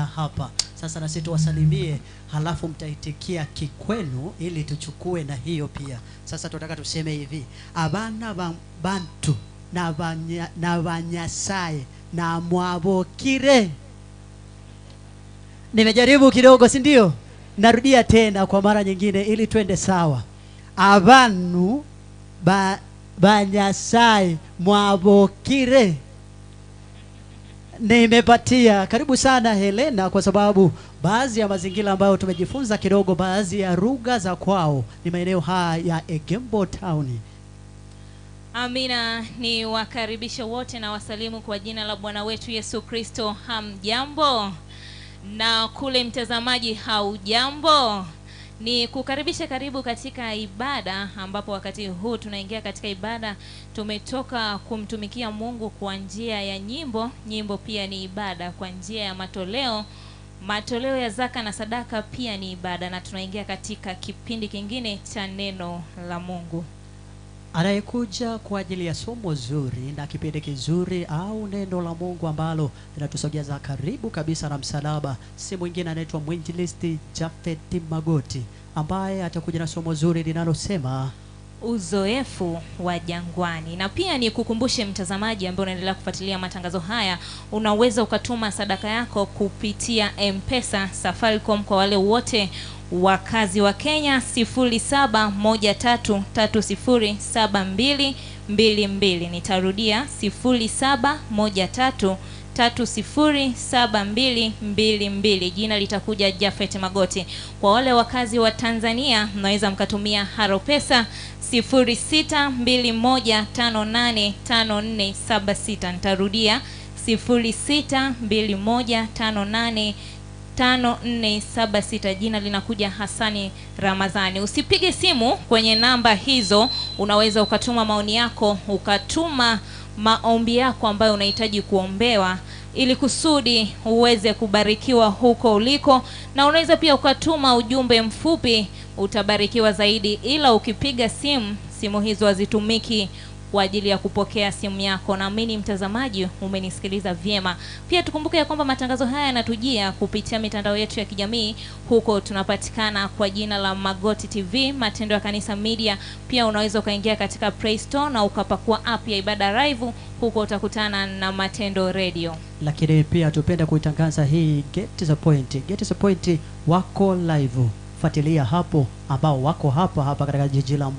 kuja hapa. Sasa na sisi tuwasalimie, halafu mtaitikia kikwenu ili tuchukue na hiyo pia. Sasa tunataka tuseme hivi: abana ba bantu na banyasaye na mwabokire. Nimejaribu kidogo, si ndio? Narudia tena kwa mara nyingine ili twende sawa. Abanu ba banyasaye mwabokire. Nimepatia. Karibu sana Helena, kwa sababu baadhi ya mazingira ambayo tumejifunza kidogo, baadhi ya lugha za kwao ni maeneo haya ya Egembo Town. Amina, ni wakaribishe wote na wasalimu kwa jina la Bwana wetu Yesu Kristo. Hamjambo? Na kule mtazamaji, haujambo? Ni kukaribisha karibu katika ibada, ambapo wakati huu tunaingia katika ibada. Tumetoka kumtumikia Mungu kwa njia ya nyimbo. Nyimbo pia ni ibada. Kwa njia ya matoleo, matoleo ya zaka na sadaka pia ni ibada, na tunaingia katika kipindi kingine cha neno la Mungu. Anayekuja kwa ajili ya somo zuri na kipindi kizuri au neno la Mungu ambalo linatusogeza karibu kabisa na msalaba, si mwingine anaitwa Mwinjilisti Japhet Magoti, ambaye atakuja na somo zuri linalosema uzoefu wa jangwani. Na pia ni kukumbushe mtazamaji ambaye unaendelea kufuatilia matangazo haya, unaweza ukatuma sadaka yako kupitia M-Pesa Safaricom kwa wale wote wakazi wa Kenya 0713307222. Nitarudia 0713307222. Jina litakuja Japhet Magoti. Kwa wale wakazi wa Tanzania mnaweza mkatumia Haro Pesa 0621585476. Nitarudia 0621585476. Jina linakuja Hassani Ramadhani. Usipige simu kwenye namba hizo, unaweza ukatuma maoni yako, ukatuma maombi yako ambayo unahitaji kuombewa ili kusudi uweze kubarikiwa huko uliko, na unaweza pia ukatuma ujumbe mfupi, utabarikiwa zaidi. Ila ukipiga simu, simu hizo hazitumiki kwa ajili ya kupokea simu yako. Naamini mtazamaji umenisikiliza vyema. Pia tukumbuke ya kwamba matangazo haya yanatujia kupitia mitandao yetu ya kijamii. Huko tunapatikana kwa jina la Magoti TV, Matendo ya Kanisa Media. Pia unaweza ukaingia katika Play Store na ukapakua app ya Ibada Live. Huko utakutana na Matendo Radio. Lakini pia tupende kuitangaza hii Get the Point. Get the Point wako live. Fuatilia hapo ambao wako hapa hapa katika jiji la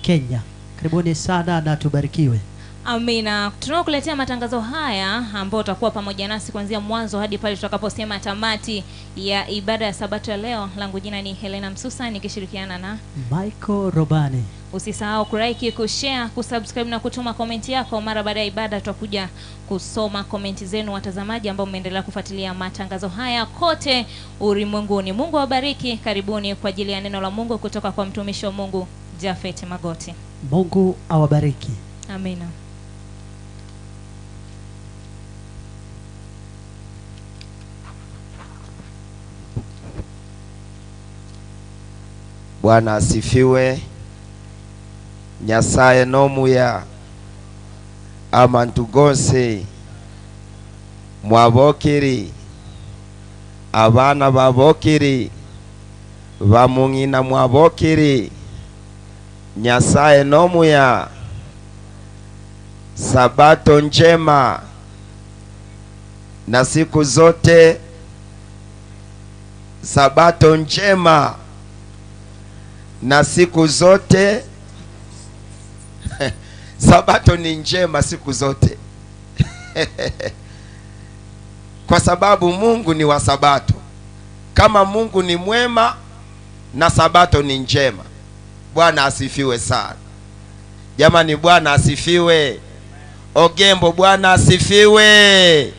Kenya. Karibuni sana na tubarikiwe. Amina. Tunakuletea matangazo haya ambao utakuwa pamoja nasi kuanzia mwanzo hadi pale tutakaposema tamati ya ibada ya Sabato ya leo. Langu jina ni Helena Msusa nikishirikiana na Michael Robani. Usisahau kulike, kushare, kusubscribe na kutuma komenti yako. Mara baada ya ibada tutakuja kusoma komenti zenu watazamaji ambao mmeendelea kufuatilia matangazo haya kote ulimwenguni. Mungu awabariki. Karibuni kwa ajili ya neno la Mungu kutoka kwa mtumishi wa Mungu Japhet Magoti. Mungu awabariki. Amina. Bwana asifiwe. Nyasaye nomuya amantu gose mwabokiri abana babokiri bamung'ina mwabokiri Nyasaye nomuya. Sabato njema na siku zote, Sabato njema na siku zote. Sabato ni njema siku zote. Kwa sababu Mungu ni wa Sabato. Kama Mungu ni mwema na Sabato ni njema. Bwana asifiwe sana. Jamani, Bwana asifiwe. Ogembo, Bwana asifiwe.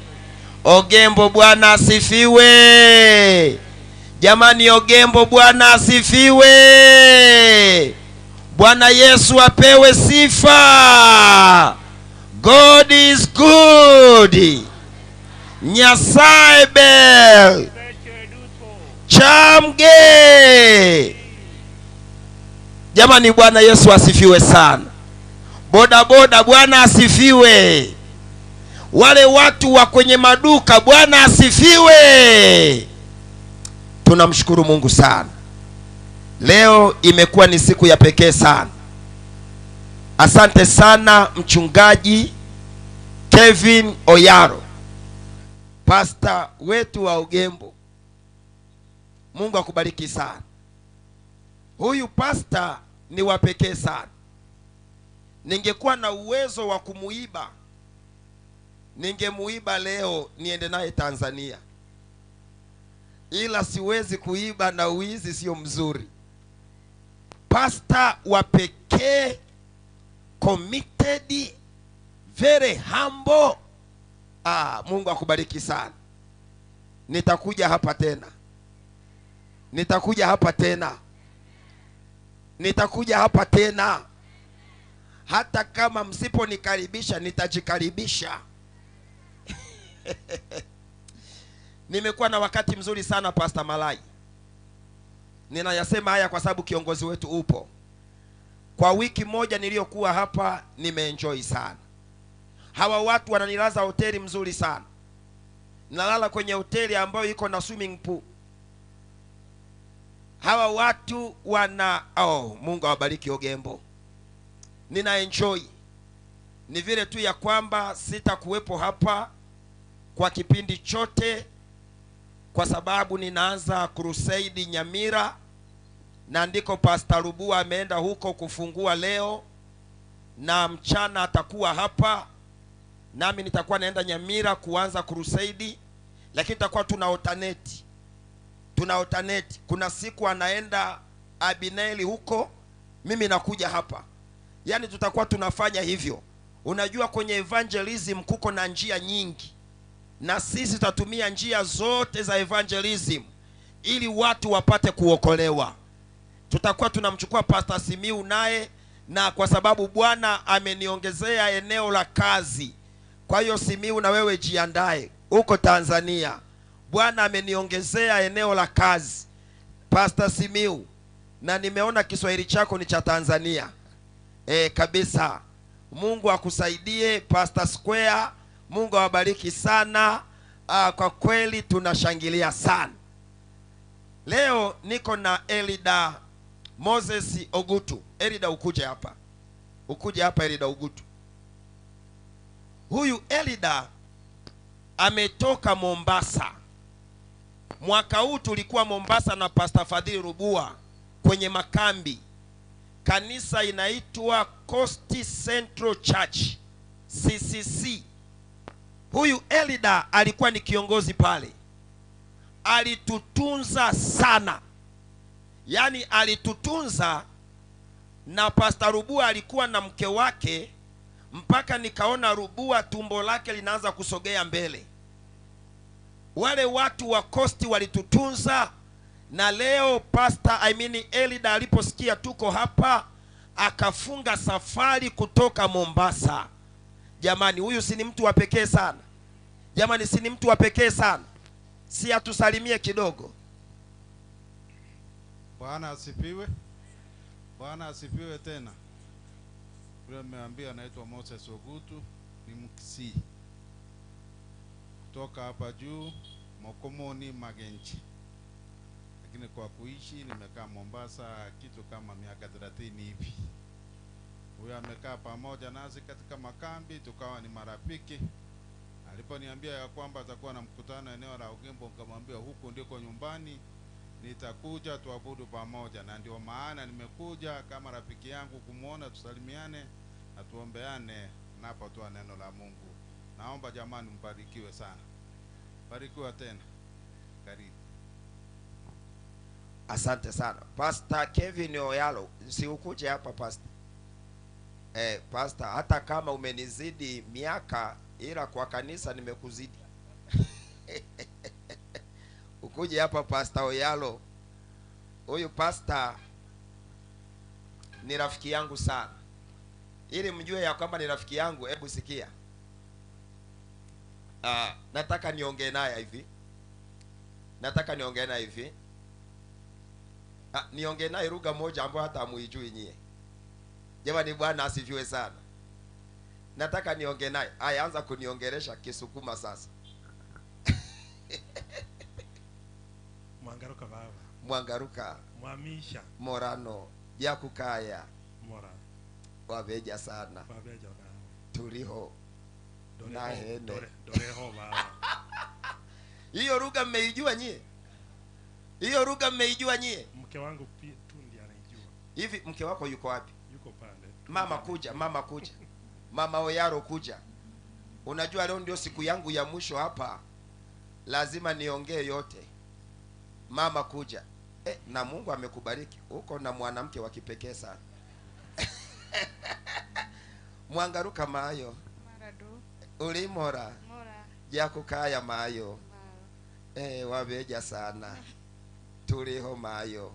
Ogembo, Bwana asifiwe. Jamani, Ogembo, Bwana asifiwe. Bwana Yesu apewe sifa. God is good. Nyasaye bel. Chamge. Jamani, Bwana Yesu asifiwe sana. Boda boda, Bwana asifiwe. Wale watu wa kwenye maduka, Bwana asifiwe. Tunamshukuru Mungu sana. Leo imekuwa ni siku ya pekee sana. Asante sana Mchungaji Kevin Oyaro, pastor wetu wa Ugembo. Mungu akubariki sana. Huyu pastor ni wa pekee sana. Ningekuwa na uwezo wa kumuiba, ningemuiba leo niende naye Tanzania. Ila siwezi kuiba na uizi sio mzuri. Pastor wa pekee, committed, very humble. Mungu akubariki sana. Nitakuja hapa tena. Nitakuja hapa tena. Nitakuja hapa tena. Hata kama msiponikaribisha, nitajikaribisha. Nimekuwa na wakati mzuri sana Pastor Malai. Ninayasema haya kwa sababu kiongozi wetu upo. Kwa wiki moja niliyokuwa hapa nimeenjoy sana. Hawa watu wananilaza hoteli mzuri sana. Nalala kwenye hoteli ambayo iko na swimming pool. Hawa watu wana Mungu awabariki Ogembo. Nina enjoy. Ni vile tu ya kwamba sitakuwepo hapa kwa kipindi chote kwa sababu ninaanza crusade Nyamira, na ndiko Pastor Rubua ameenda huko kufungua leo, na mchana atakuwa hapa nami nitakuwa naenda Nyamira kuanza crusade, lakini tutakuwa tuna alternate. Tuna alternate. Kuna siku anaenda Abineli huko, mimi nakuja hapa. Yaani tutakuwa tunafanya hivyo. Unajua kwenye evangelism kuko na njia nyingi, na sisi tutatumia njia zote za evangelism ili watu wapate kuokolewa. Tutakuwa tunamchukua Pastor Simiu naye, na kwa sababu Bwana ameniongezea eneo la kazi, kwa hiyo Simiu na wewe jiandae huko Tanzania. Bwana ameniongezea eneo la kazi, Pastor Simiu, na nimeona Kiswahili chako ni cha Tanzania. Kabisa. Mungu akusaidie Pastor Square. Mungu awabariki sana. Kwa kweli tunashangilia sana. Leo niko na Elida Moses Ogutu. Elida, ukuje hapa. Ukuje hapa Elida Ogutu. Huyu Elida ametoka Mombasa. Mwaka huu tulikuwa Mombasa na Pastor Fadhili Rubua kwenye makambi. Kanisa inaitwa Coast Central Church, CCC. Huyu Elida alikuwa ni kiongozi pale. Alitutunza sana. Yaani alitutunza, na Pastor Rubua alikuwa na mke wake, mpaka nikaona Rubua tumbo lake linaanza kusogea mbele. Wale watu wa Coast walitutunza, na leo Pastor, Elida aliposikia tuko hapa akafunga safari kutoka Mombasa. Jamani, huyu si ni mtu wa pekee sana? Jamani, si ni mtu wa pekee sana? Si atusalimie kidogo. Bwana asifiwe. Bwana asifiwe tena. Yule ameambia anaitwa Moses Ogutu, ni Mkisii kutoka hapa juu Mokomoni Magenchi. Lakini kwa kuishi nimekaa Mombasa kitu kama miaka 30 hivi. Huyo amekaa pamoja nasi katika makambi, tukawa ni marafiki. Aliponiambia ya kwamba atakuwa na mkutano eneo la Ugembo, nikamwambia huku ndiko nyumbani, nitakuja tuabudu pamoja. Na ndio maana nimekuja kama rafiki yangu kumuona, tusalimiane na tuombeane napotoa neno la Mungu. Naomba jamani mbarikiwe sana. Barikiwa tena. Karibu. Asante sana. Pastor Kevin Oyalo, si ukuje hapa pastor. Pastor, hata kama umenizidi miaka, ila kwa kanisa nimekuzidi. Ukuje hapa Pastor Oyalo. Huyu pastor ni rafiki yangu sana. Ili mjue ya kwamba ni rafiki yangu, hebu sikia. Nataka niongee naye hivi. Nataka niongee naye hivi. Niongee naye lugha moja ambayo hata hamuijui nyie. Jamani, Bwana asifiwe sana. Nataka niongee naye. Haya, anza kuniongelesha Kisukuma sasa. Mwangaruka baba. Mwangaruka. Mwamisha. Morano. Byakukaya. Mora. Wabeja sana. Wabeja nawe. Tuliho. Nahene. Doreho baba. Hiyo lugha mmeijua nyie? Hiyo lugha mmeijua nyie? Mke wangu tu ndiye anaijua. Hivi mke wako yuko wapi? Yuko pale. Mama kuja, mama kuja. Mama Oyaro kuja. Unajua leo ndio siku yangu ya mwisho hapa. Lazima niongee yote. Mama kuja. Na Mungu amekubariki. Uko na mwanamke wa kipekee sana. Mwangaruka mayo. Marado. Ulimora. Mora. Jakukaya mayo. Wabeja sana. Tuliho mayo.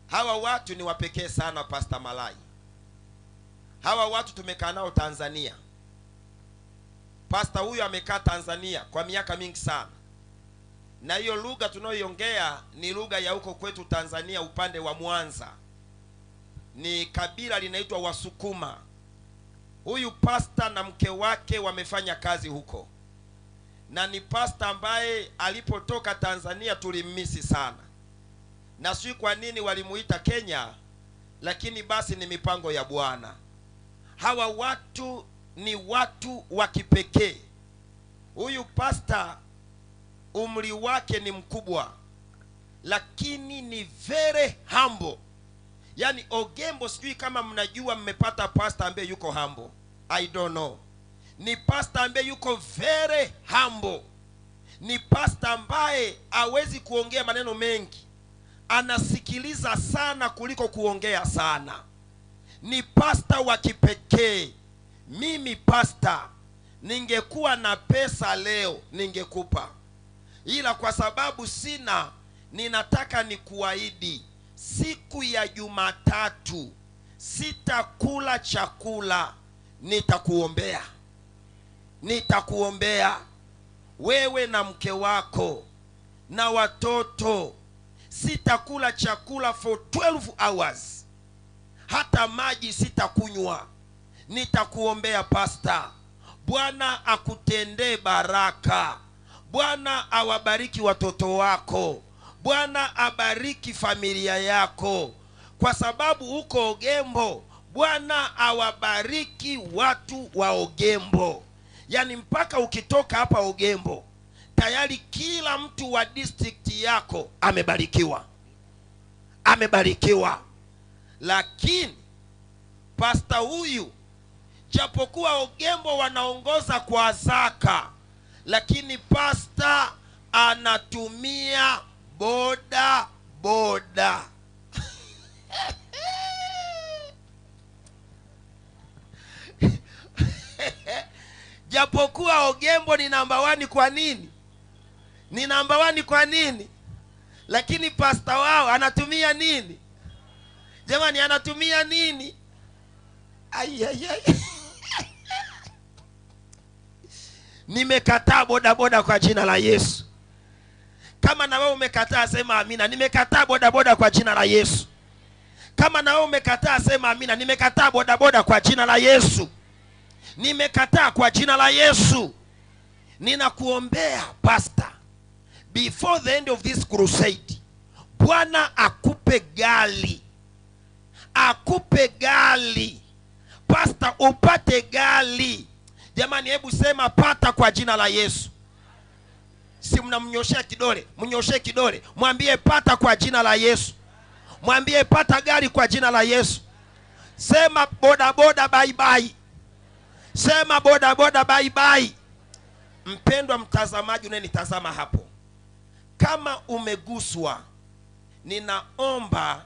Hawa watu ni wapekee sana, Pastor Malai. Hawa watu tumekaa nao Tanzania. Pastor huyu amekaa Tanzania kwa miaka mingi sana. Na hiyo lugha tunayoiongea ni lugha ya huko kwetu Tanzania upande wa Mwanza. Ni kabila linaitwa Wasukuma. Huyu pastor na mke wake wamefanya kazi huko. Na ni pastor ambaye alipotoka Tanzania tulimisi sana. Na sijui kwa nini walimuita Kenya, lakini basi ni mipango ya Bwana. Hawa watu ni watu wa kipekee. Huyu pastor umri wake ni mkubwa, lakini ni very humble. Yaani Ogembo, sijui kama mnajua mmepata pastor ambaye yuko humble. I don't know. Ni pastor ambaye yuko very humble. Ni pastor ambaye hawezi kuongea maneno mengi. Anasikiliza sana kuliko kuongea sana. Ni pastor wa kipekee. Mimi pastor, ningekuwa na pesa leo ningekupa. Ila kwa sababu sina, ninataka nikuahidi siku ya Jumatatu sitakula chakula, nitakuombea. Nitakuombea wewe na mke wako na watoto. Sitakula chakula for 12 hours. Hata maji sitakunywa. Nitakuombea pastor. Bwana akutendee baraka. Bwana awabariki watoto wako. Bwana abariki familia yako. Kwa sababu uko Ogembo, Bwana awabariki watu wa Ogembo. Yaani mpaka ukitoka hapa Ogembo, tayari kila mtu wa district yako amebarikiwa. Amebarikiwa. Lakini pastor huyu, japokuwa Ogembo wanaongoza kwa zaka, lakini pastor anatumia boda boda. Japokuwa Ogembo ni namba 1 kwa nini? Ni namba 1 kwa nini? Lakini pastor wao anatumia nini? Jamani, anatumia nini? Ai ai ai. Nimekataa boda boda kwa jina la Yesu. Kama na wewe umekataa sema amina. Nimekataa boda boda kwa jina la Yesu. Kama na wewe umekataa sema amina. Nimekataa boda boda kwa jina la Yesu. Nimekataa kwa jina la Yesu. Ninakuombea pastor, before the end of this crusade, Bwana akupe gari. Akupe gari. Pastor, upate gari. Jamani, hebu sema pata kwa jina la Yesu. Si mnamnyoshea kidole, mnyoshee kidole. Mwambie pata kwa jina la Yesu. Mwambie pata gari kwa jina la Yesu. Sema boda boda bye bye. Sema boda boda bye bye. Mpendwa mtazamaji unayenitazama hapo, kama umeguswa, ninaomba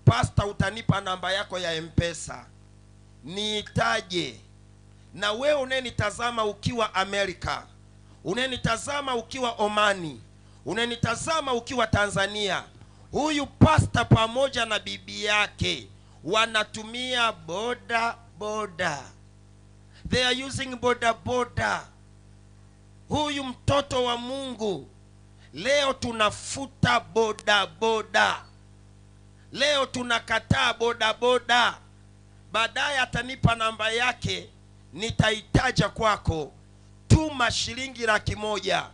pastor utanipa namba yako ya M-Pesa, niitaje. Na wewe unayenitazama ukiwa Amerika, unayenitazama ukiwa Omani, unayenitazama ukiwa Tanzania, huyu pastor pamoja na bibi yake wanatumia boda boda. They are using boda boda. Huyu mtoto wa Mungu, leo tunafuta boda boda. Leo tunakataa boda boda. Baadaye atanipa namba yake, nitaitaja kwako. Tuma shilingi 100,000,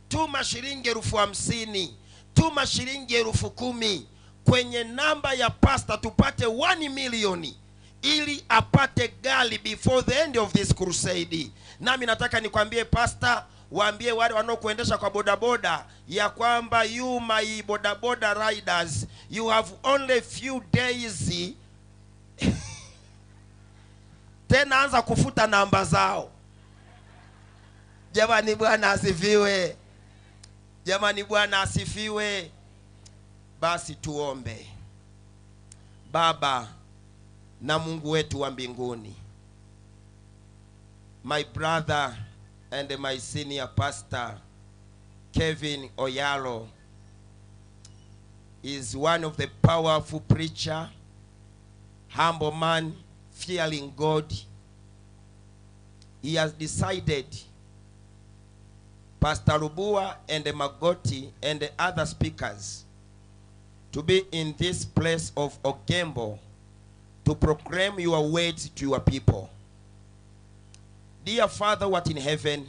tuma shilingi 50,000, tuma shilingi 10,000 kwenye namba ya pasta tupate 1 milioni ili apate gari before the end of this crusade. Nami nataka nikwambie pasta, waambie wale wanaokuendesha kwa bodaboda ya kwamba you my bodaboda riders, you have only few days. Tena anza kufuta namba zao. Jamani, Bwana asifiwe. Jamani, Bwana asifiwe. Basi tuombe. Baba na Mungu wetu wa mbinguni, my brother and my senior pastor Kevin Oyalo is one of the powerful preacher, humble man, fearing God. He has decided Pastor Lubua and Magoti and the other speakers to be in this place of Ogembo to proclaim your words to your people. Dear Father what in heaven,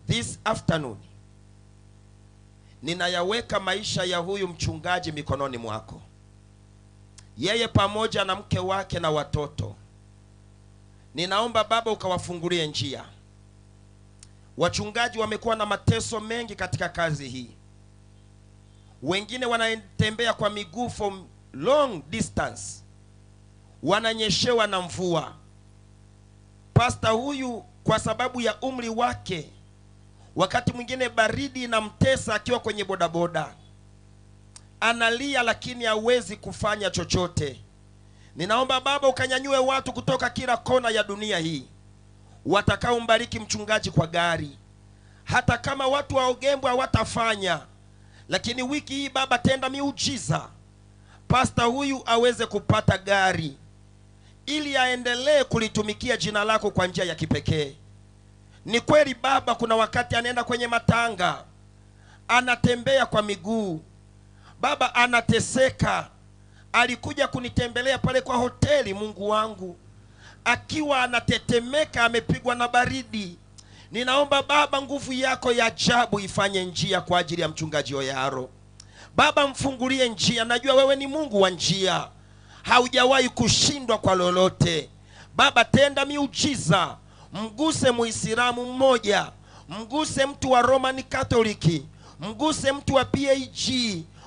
this afternoon ninayaweka maisha ya huyu mchungaji mikononi mwako, yeye pamoja na mke wake na watoto. Ninaomba Baba ukawafungulie njia. Wachungaji wamekuwa na mateso mengi katika kazi hii. Wengine wanatembea kwa miguu for long distance, wananyeshewa na mvua. Pastor huyu kwa sababu ya umri wake, wakati mwingine baridi inamtesa akiwa kwenye bodaboda, analia lakini hawezi kufanya chochote. Ninaomba Baba ukanyanyue watu kutoka kila kona ya dunia hii watakaombariki mchungaji kwa gari. Hata kama watu wa Ogembo hawatafanya, lakini wiki hii Baba tenda miujiza, pastor huyu aweze kupata gari ili aendelee kulitumikia jina lako kwa njia ya kipekee. Ni kweli Baba, kuna wakati anaenda kwenye matanga, anatembea kwa miguu, Baba anateseka. Alikuja kunitembelea pale kwa hoteli, Mungu wangu, akiwa anatetemeka, amepigwa na baridi. Ninaomba Baba nguvu yako ya ajabu ifanye njia kwa ajili ya mchungaji Oyaro. Baba mfungulie njia. Najua wewe ni Mungu wa njia, haujawahi kushindwa kwa lolote. Baba tenda miujiza, mguse Muislamu mmoja, mguse mtu wa Roman Catholic, mguse mtu wa PAG,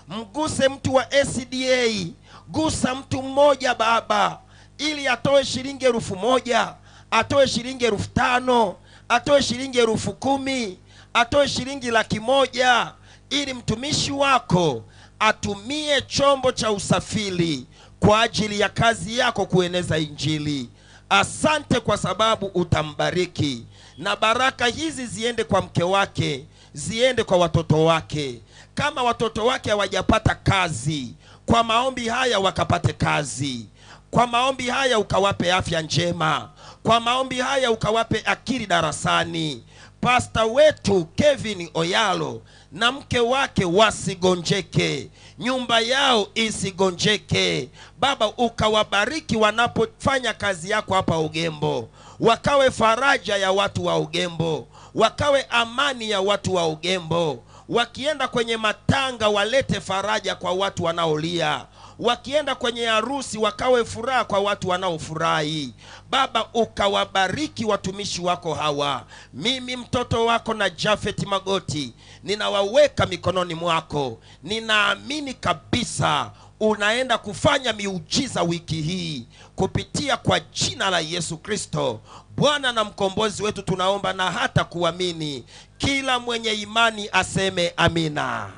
mguse mtu wa SDA, gusa mtu mmoja Baba, ili atoe shilingi 1,000, atoe shilingi 5,000, atoe shilingi 10,000, atoe shilingi 100,000, ili mtumishi wako atumie chombo cha usafiri kwa ajili ya kazi yako kueneza Injili. Asante kwa sababu utambariki, na baraka hizi ziende kwa mke wake, ziende kwa watoto wake. Kama watoto wake hawajapata kazi, kwa maombi haya wakapate kazi. Kwa maombi haya ukawape afya njema. Kwa maombi haya ukawape akili darasani. Pastor wetu Kevin Oyalo na mke wake wasigonjeke, nyumba yao isigonjeke. Baba ukawabariki wanapofanya kazi yako hapa Ogembo, wakawe faraja ya watu wa Ogembo, wakawe amani ya watu wa Ogembo. Wakienda kwenye matanga walete faraja kwa watu wanaolia, wakienda kwenye harusi wakawe furaha kwa watu wanaofurahi. Baba ukawabariki watumishi wako hawa. Mimi mtoto wako na Jafet Magoti ninawaweka mikononi mwako. Ninaamini kabisa unaenda kufanya miujiza wiki hii kupitia kwa jina la Yesu Kristo Bwana na mkombozi wetu, tunaomba na hata kuamini. Kila mwenye imani aseme amina.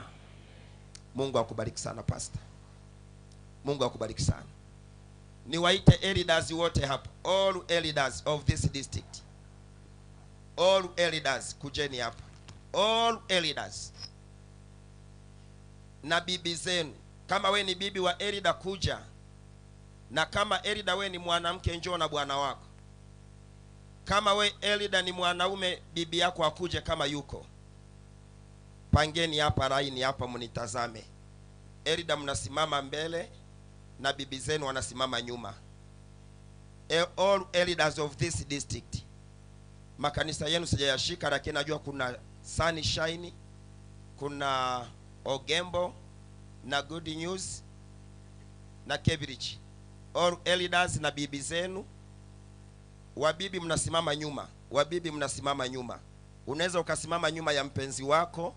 Mungu akubariki sana pastor. Mungu akubariki sana. Niwaite elders wote hapa, all elders of this district, all elders kujeni hapa, all elders na bibi zenu. Kama we ni bibi wa elder kuja, na kama elder we ni mwanamke njoo na bwana wako. Kama we elder ni mwanaume, bibi yako akuje kama yuko. Pangeni hapa laini hapa mnitazame. Elder mnasimama mbele na bibi zenu wanasimama nyuma. All elders of this district. Makanisa yenu sijayashika, lakini najua kuna Sunshine, kuna Ogembo na Good News na Cambridge. All elders na bibi zenu. Wabibi mnasimama nyuma, wabibi mnasimama nyuma. Unaweza ukasimama nyuma ya mpenzi wako,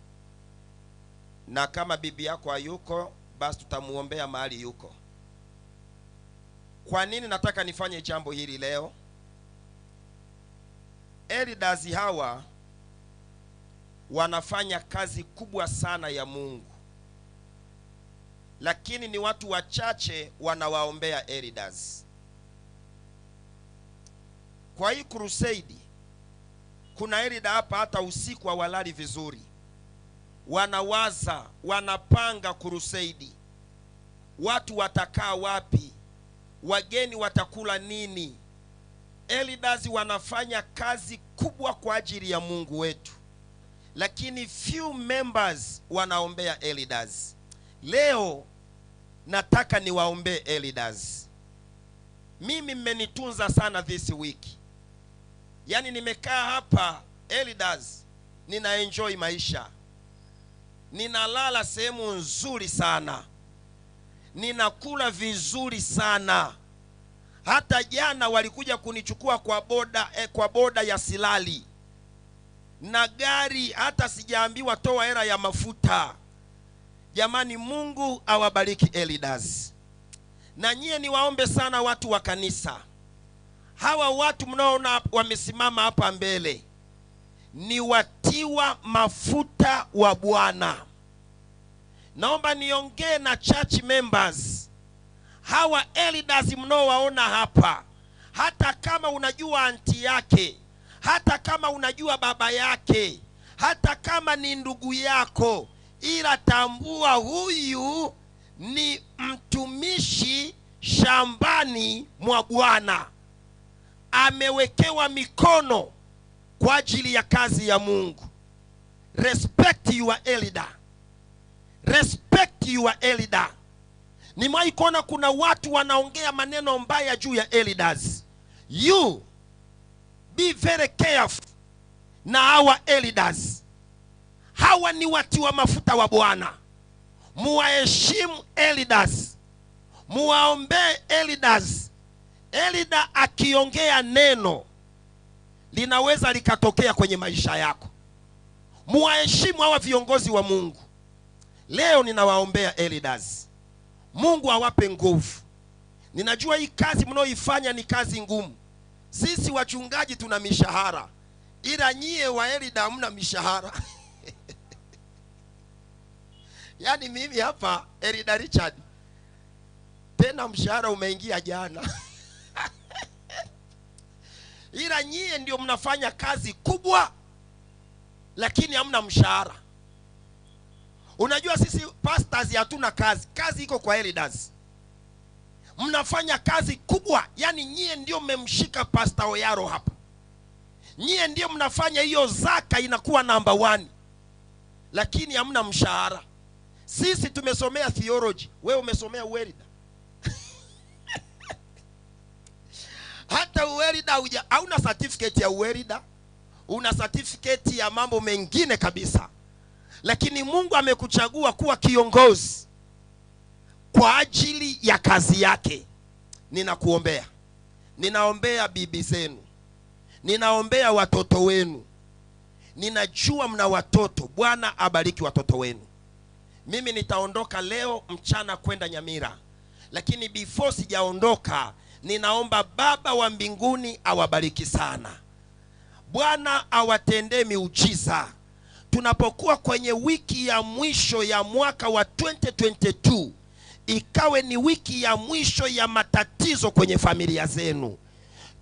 na kama bibi yako hayuko, basi tutamuombea mahali yuko. Kwa nini nataka nifanye jambo hili leo? Elders hawa wanafanya kazi kubwa sana ya Mungu, lakini ni watu wachache wanawaombea elders. Kwa hii crusade kuna elder hapa hata usiku hawalali vizuri. Wanawaza, wanapanga crusade. Watu watakaa wapi? Wageni watakula nini? Elders wanafanya kazi kubwa kwa ajili ya Mungu wetu, lakini few members wanaombea elders. Leo nataka niwaombee elders. Mimi mmenitunza sana this week. Yaani nimekaa hapa elders, nina enjoy maisha. Ninalala sehemu nzuri sana. Ninakula vizuri sana. Hata jana walikuja kunichukua kwa boda ya Silali. Na gari hata sijaambiwa toa hela ya mafuta. Jamani, Mungu awabariki elders. Na nyie niwaombe sana watu wa kanisa. Hawa watu mnaoona wamesimama hapa mbele ni watiwa mafuta wa Bwana. Naomba niongee na church members. Hawa elders mnaowaona hapa, hata kama unajua anti yake, hata kama unajua baba yake, hata kama ni ndugu yako, ila tambua huyu ni mtumishi shambani mwa Bwana. Amewekewa mikono kwa ajili ya kazi ya Mungu. Respect your elder. Respect your elder. Nimewahi kuona kuna watu wanaongea maneno mbaya juu ya elders. You be very careful na hawa elders. Hawa ni watiwa mafuta wa Bwana. Muwaheshimu elders. Muwaombee elders. Elder akiongea neno linaweza likatokea kwenye maisha yako. Muwaheshimu hawa viongozi wa Mungu. Leo ninawaombea elders. Mungu awape nguvu. Ninajua hii kazi mnaoifanya ni kazi ngumu. Sisi wachungaji tuna mishahara, ila nyie wa elder hamna mishahara. Yaani mimi hapa Elder Richard, tena mshahara umeingia jana. Ila nyie ndio mnafanya kazi kubwa, lakini hamna mshahara. Unajua sisi pastors hatuna kazi. Kazi iko kwa elders. Mnafanya kazi kubwa. Yaani nyie ndio mmemshika Pastor Oyaro hapa. Nyie ndio mnafanya hiyo zaka inakuwa number 1. Lakini hamna mshahara. Sisi tumesomea theology, wewe umesomea uelida. Hata uelida hauna certificate ya uelida, una certificate ya mambo mengine kabisa. Lakini Mungu amekuchagua kuwa kiongozi kwa ajili ya kazi yake. Ninakuombea. Ninaombea bibi zenu. Ninaombea watoto wenu. Ninajua mna watoto. Bwana abariki watoto wenu. Mimi nitaondoka leo mchana kwenda Nyamira. Lakini before sijaondoka, ninaomba Baba wa mbinguni awabariki sana. Bwana awatendee miujiza. Tunapokuwa kwenye wiki ya mwisho ya mwaka wa 2022, ikawe ni wiki ya mwisho ya matatizo kwenye familia zenu.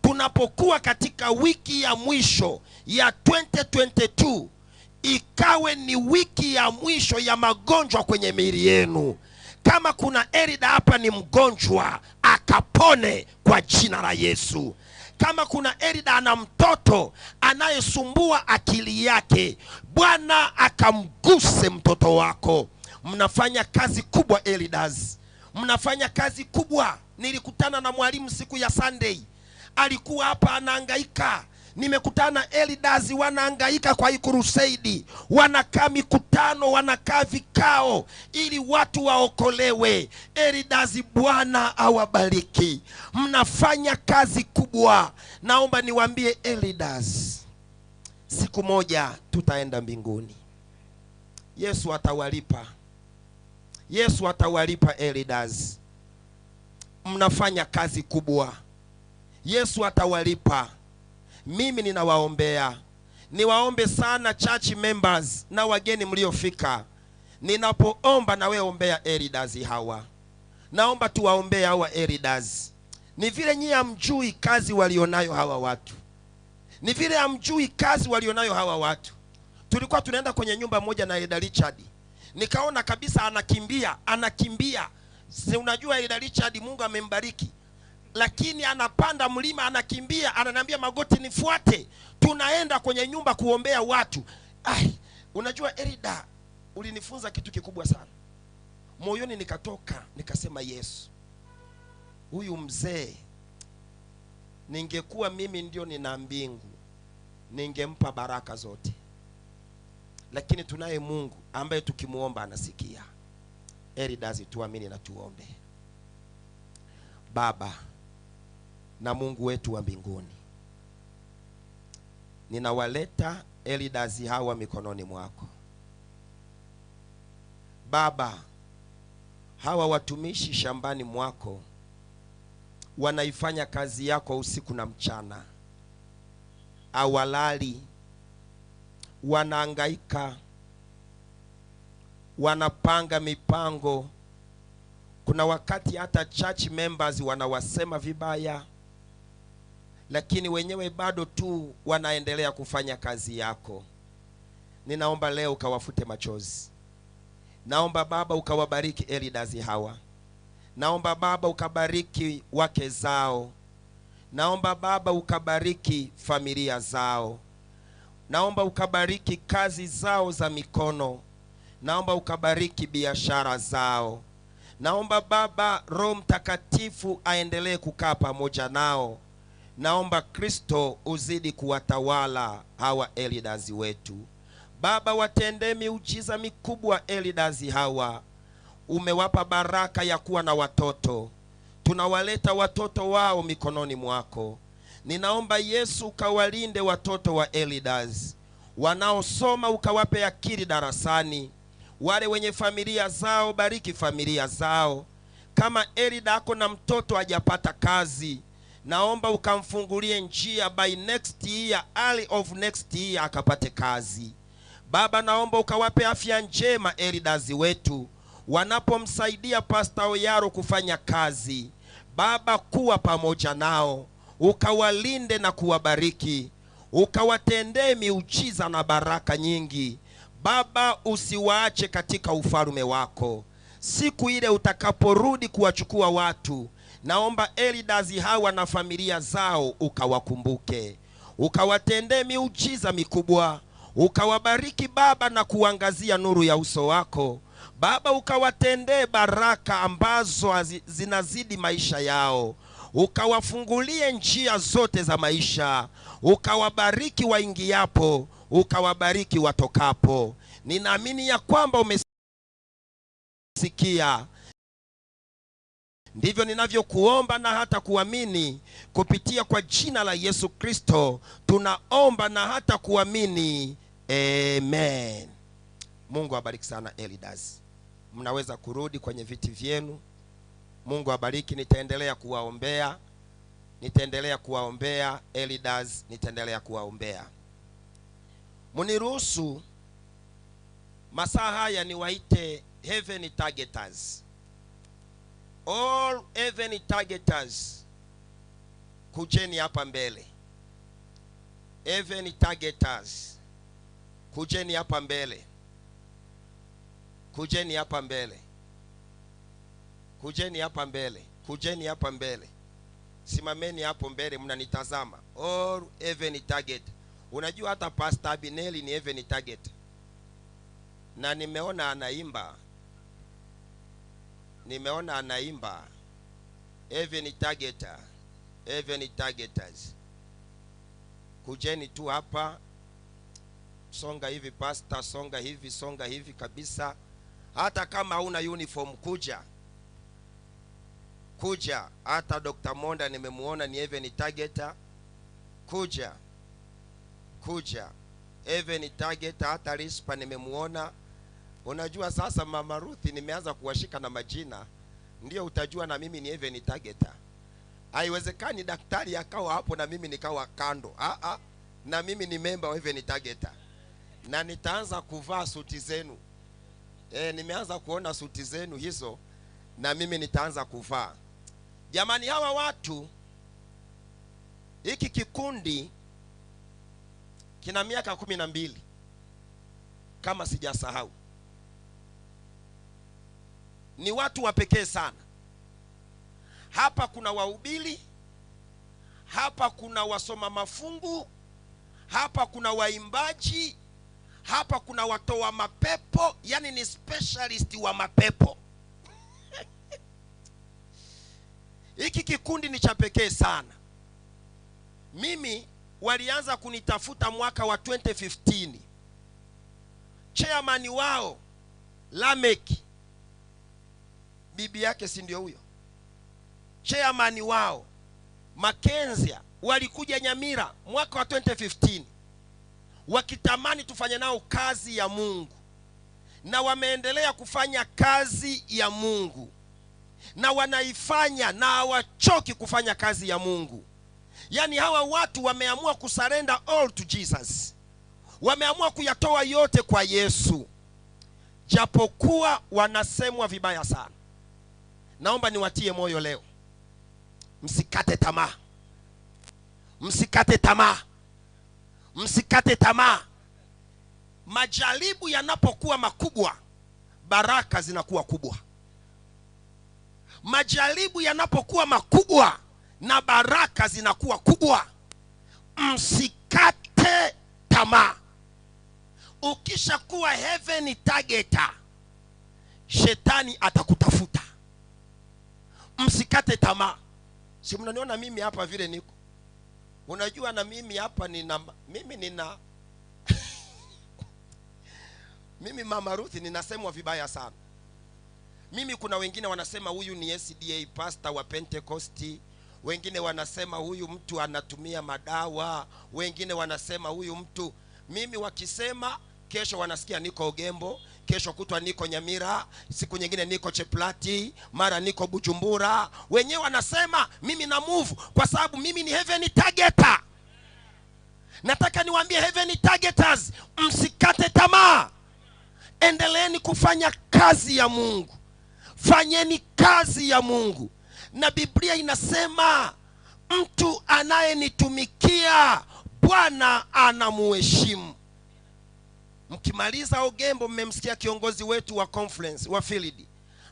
Tunapokuwa katika wiki ya mwisho ya 2022, ikawe ni wiki ya mwisho ya magonjwa kwenye miili yenu. Kama kuna elder hapa ni mgonjwa, akapone kwa jina la Yesu. Kama kuna elder ana mtoto anayesumbua akili yake, Bwana akamguse mtoto wako. Mnafanya kazi kubwa elders. Mnafanya kazi kubwa. Nilikutana na mwalimu siku ya Sunday. Alikuwa hapa anahangaika. Nimekutana elders wanahangaika kwa hii crusade, wanakaa mikutano, wanakaa vikao ili watu waokolewe. Elders, Bwana awabariki, mnafanya kazi kubwa. Naomba niwaambie elders, siku moja tutaenda mbinguni. Yesu atawalipa. Yesu atawalipa elders. Mnafanya kazi kubwa. Yesu atawalipa. Mimi ninawaombea. Niwaombe sana church members na wageni mliofika. Ninapoomba na wewe ombea elders hawa. Naomba tuwaombee hawa elders. Ni vile nyinyi hamjui kazi walionayo hawa watu. Ni vile hamjui kazi walionayo hawa watu. Tulikuwa tunaenda kwenye nyumba moja na Elder Richard. Nikaona kabisa anakimbia, anakimbia. Si unajua Elder Richard Mungu amembariki. Lakini anapanda mlima anakimbia, ananiambia magoti nifuate. Tunaenda kwenye nyumba kuombea watu. Ai, unajua Elder, ulinifunza kitu kikubwa sana. Moyoni nikatoka, nikasema Yesu, huyu mzee ningekuwa mimi ndio nina mbingu, ningempa baraka zote. Lakini tunaye Mungu ambaye tukimuomba anasikia. Elders, tuamini na tuombe. Baba na Mungu wetu wa mbinguni, ninawaleta elders hawa mikononi mwako. Baba, hawa watumishi shambani mwako wanaifanya kazi yako usiku na mchana. Awalali, wanahangaika, wanapanga mipango. Kuna wakati hata church members wanawasema vibaya, lakini wenyewe bado tu wanaendelea kufanya kazi yako. Ninaomba leo ukawafute machozi. Naomba Baba ukawabariki elders hawa. Naomba Baba ukabariki wake zao. Naomba Baba ukabariki familia zao. Naomba ukabariki kazi zao za mikono. Naomba ukabariki biashara zao. Naomba Baba Roho Mtakatifu aendelee kukaa pamoja nao. Naomba Kristo uzidi kuwatawala hawa elders wetu. Baba, watendee miujiza mikubwa elders hawa. Umewapa baraka ya kuwa na watoto. Tunawaleta watoto wao mikononi mwako. Ninaomba Yesu ukawalinde watoto wa elders. Wanaosoma ukawape akili darasani. Wale wenye familia zao, bariki familia zao. Kama elder ako na mtoto hajapata kazi, naomba ukamfungulie njia by next year, early of next year akapate kazi. Baba, naomba ukawape afya njema elders wetu wanapomsaidia Pastor Oyaro kufanya kazi. Baba, kuwa pamoja nao, ukawalinde na kuwabariki, ukawatendee miujiza na baraka nyingi. Baba, usiwaache katika ufalme wako. Siku ile utakaporudi kuwachukua watu, naomba elders hawa na familia zao ukawakumbuke, ukawatendee miujiza mikubwa, ukawabariki Baba na kuangazia nuru ya uso wako. Baba, ukawatendee baraka ambazo zinazidi maisha yao. Ukawafungulie njia zote za maisha. Ukawabariki waingiapo, ukawabariki watokapo. Ninaamini ya kwamba umesikia. Ndivyo ninavyokuomba na hata kuamini kupitia kwa jina la Yesu Kristo. Tunaomba na hata kuamini. Amen. Mungu awabariki sana elders. Mnaweza kurudi kwenye viti vyenu. Mungu awabariki. Nitaendelea kuwaombea. Nitaendelea kuwaombea elders, nitaendelea kuwaombea. Mniruhusu masaa haya niwaite heaven targeters. All heaven targeters, kujeni hapa mbele. Heaven targeters, kujeni hapa mbele. Kujeni hapa mbele. Kujeni hapa mbele. Kujeni hapa mbele. Simameni hapo mbele mnanitazama. All heaven target. Unajua hata Pastor Abineli ni heaven target. Na nimeona anaimba. Nimeona anaimba. Heaven targeter. Heaven targeters. Kujeni tu hapa, songa hivi pastor, songa hivi kabisa. Hata kama huna uniform kuja. Kuja. Hata Dr. Monda nimemuona ni Even Targeter. Kuja. Kuja. Even Targeter, hata Rispa nimemuona. Unajua sasa Mama Ruth nimeanza kuwashika na majina, ndio utajua na mimi ni Even Targeter. Haiwezekani daktari akawa hapo na mimi nikawa kando. Na mimi ni member wa Even Targeter. Na nitaanza kuvaa suti zenu. Nimeanza kuona suti zenu hizo na mimi nitaanza kuvaa. Jamani, hawa watu, hiki kikundi kina miaka 12 kama sijasahau. Ni watu wa pekee sana. Hapa kuna wahubiri, hapa kuna wasoma mafungu, hapa kuna waimbaji, hapa kuna watoa mapepo, yani ni specialist wa mapepo. Hiki kikundi ni cha pekee sana. Mimi walianza kunitafuta mwaka wa 2015. Chairman wao Lamek, bibi yake si ndio huyo? Chairman wao Mackenzie walikuja Nyamira mwaka wa 2015 wakitamani tufanye nao kazi ya Mungu, na wameendelea kufanya kazi ya Mungu, na wanaifanya na hawachoki kufanya kazi ya Mungu. Yani hawa watu wameamua kusurrender all to Jesus, wameamua kuyatoa yote kwa Yesu, japokuwa wanasemwa vibaya sana. Naomba niwatie moyo leo, msikate tamaa, msikate tamaa, msikate tamaa. Majaribu yanapokuwa makubwa, baraka zinakuwa kubwa. Majaribu yanapokuwa makubwa na baraka zinakuwa kubwa. Msikate tamaa. Ukishakuwa heaven targeter, shetani atakutafuta. Msikate tamaa. Si mnaniona mimi hapa vile niko? Unajua na mimi hapa nina, mimi nina mimi Mama Ruth ninasemwa vibaya sana. Mimi kuna wengine wanasema huyu ni SDA pastor wa Pentecosti, wengine wanasema huyu mtu anatumia madawa, wengine wanasema huyu mtu. Mimi wakisema kesho wanasikia niko Ogembo, kesho kutwa niko Nyamira, siku nyingine niko Cheplati, mara niko Bujumbura. Wenyewe wanasema mimi na move kwa sababu mimi ni heaven targeter. Nataka niwaambie heaven targeters, msikate tamaa. Endeleeni kufanya kazi ya Mungu. Fanyeni kazi ya Mungu. Na Biblia inasema mtu anayenitumikia Bwana anamuheshimu. Mkimaliza Ogembo, mmemsikia kiongozi wetu wa conference wa field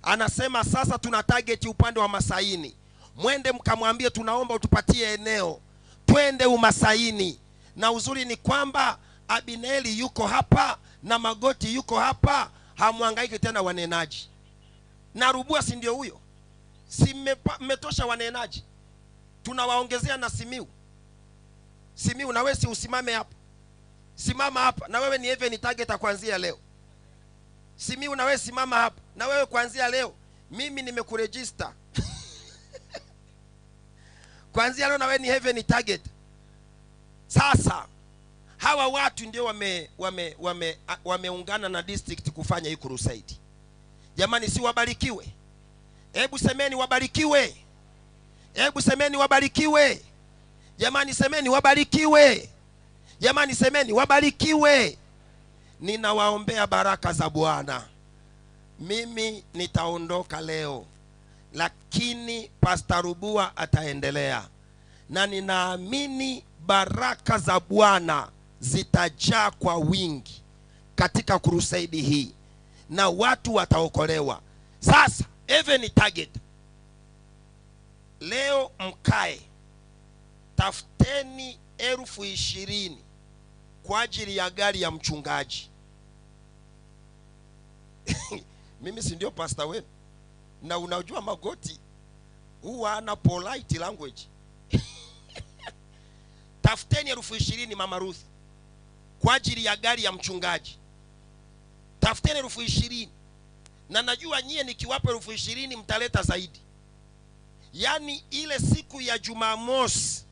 anasema sasa tuna target upande wa Masaini. Mwende mkamwambie tunaomba utupatie eneo, twende Umasaini. Na uzuri ni kwamba Abineli yuko hapa na Magoti yuko hapa, hamwangaiki tena wanenaji. Na Rubua si ndio huyo? Si mmetosha wanenaji? Tunawaongezea na Simiu. Simiu na wewe si usimame hapa. Simama hapa na wewe ni heaven target kuanzia leo. Simiu na wewe simama hapa na wewe kuanzia leo mimi nimekuregister. Kuanzia leo na wewe ni heaven target. Sasa hawa watu ndio wameungana na district kufanya hii crusade. Jamani, si wabarikiwe? Hebu semeni wabarikiwe. Hebu semeni wabarikiwe. Jamani semeni wabarikiwe. Jamani semeni wabarikiwe. Ninawaombea baraka za Bwana. Mimi nitaondoka leo, lakini Pastor Rubua ataendelea. Na ninaamini baraka za Bwana zitajaa kwa wingi katika crusade hii, na watu wataokolewa. Sasa heaven target, leo mkae, tafuteni 20,000 kwa ajili ya gari ya mchungaji. Mimi si ndio pastor wenu? Na unajua Magoti huwa ana polite language. Tafuteni 20,000 Mama Ruth kwa ajili ya gari ya mchungaji. Tafuteni 20,000. Na najua nyie nikiwapa 20,000 mtaleta zaidi. Yaani ile siku ya Jumamosi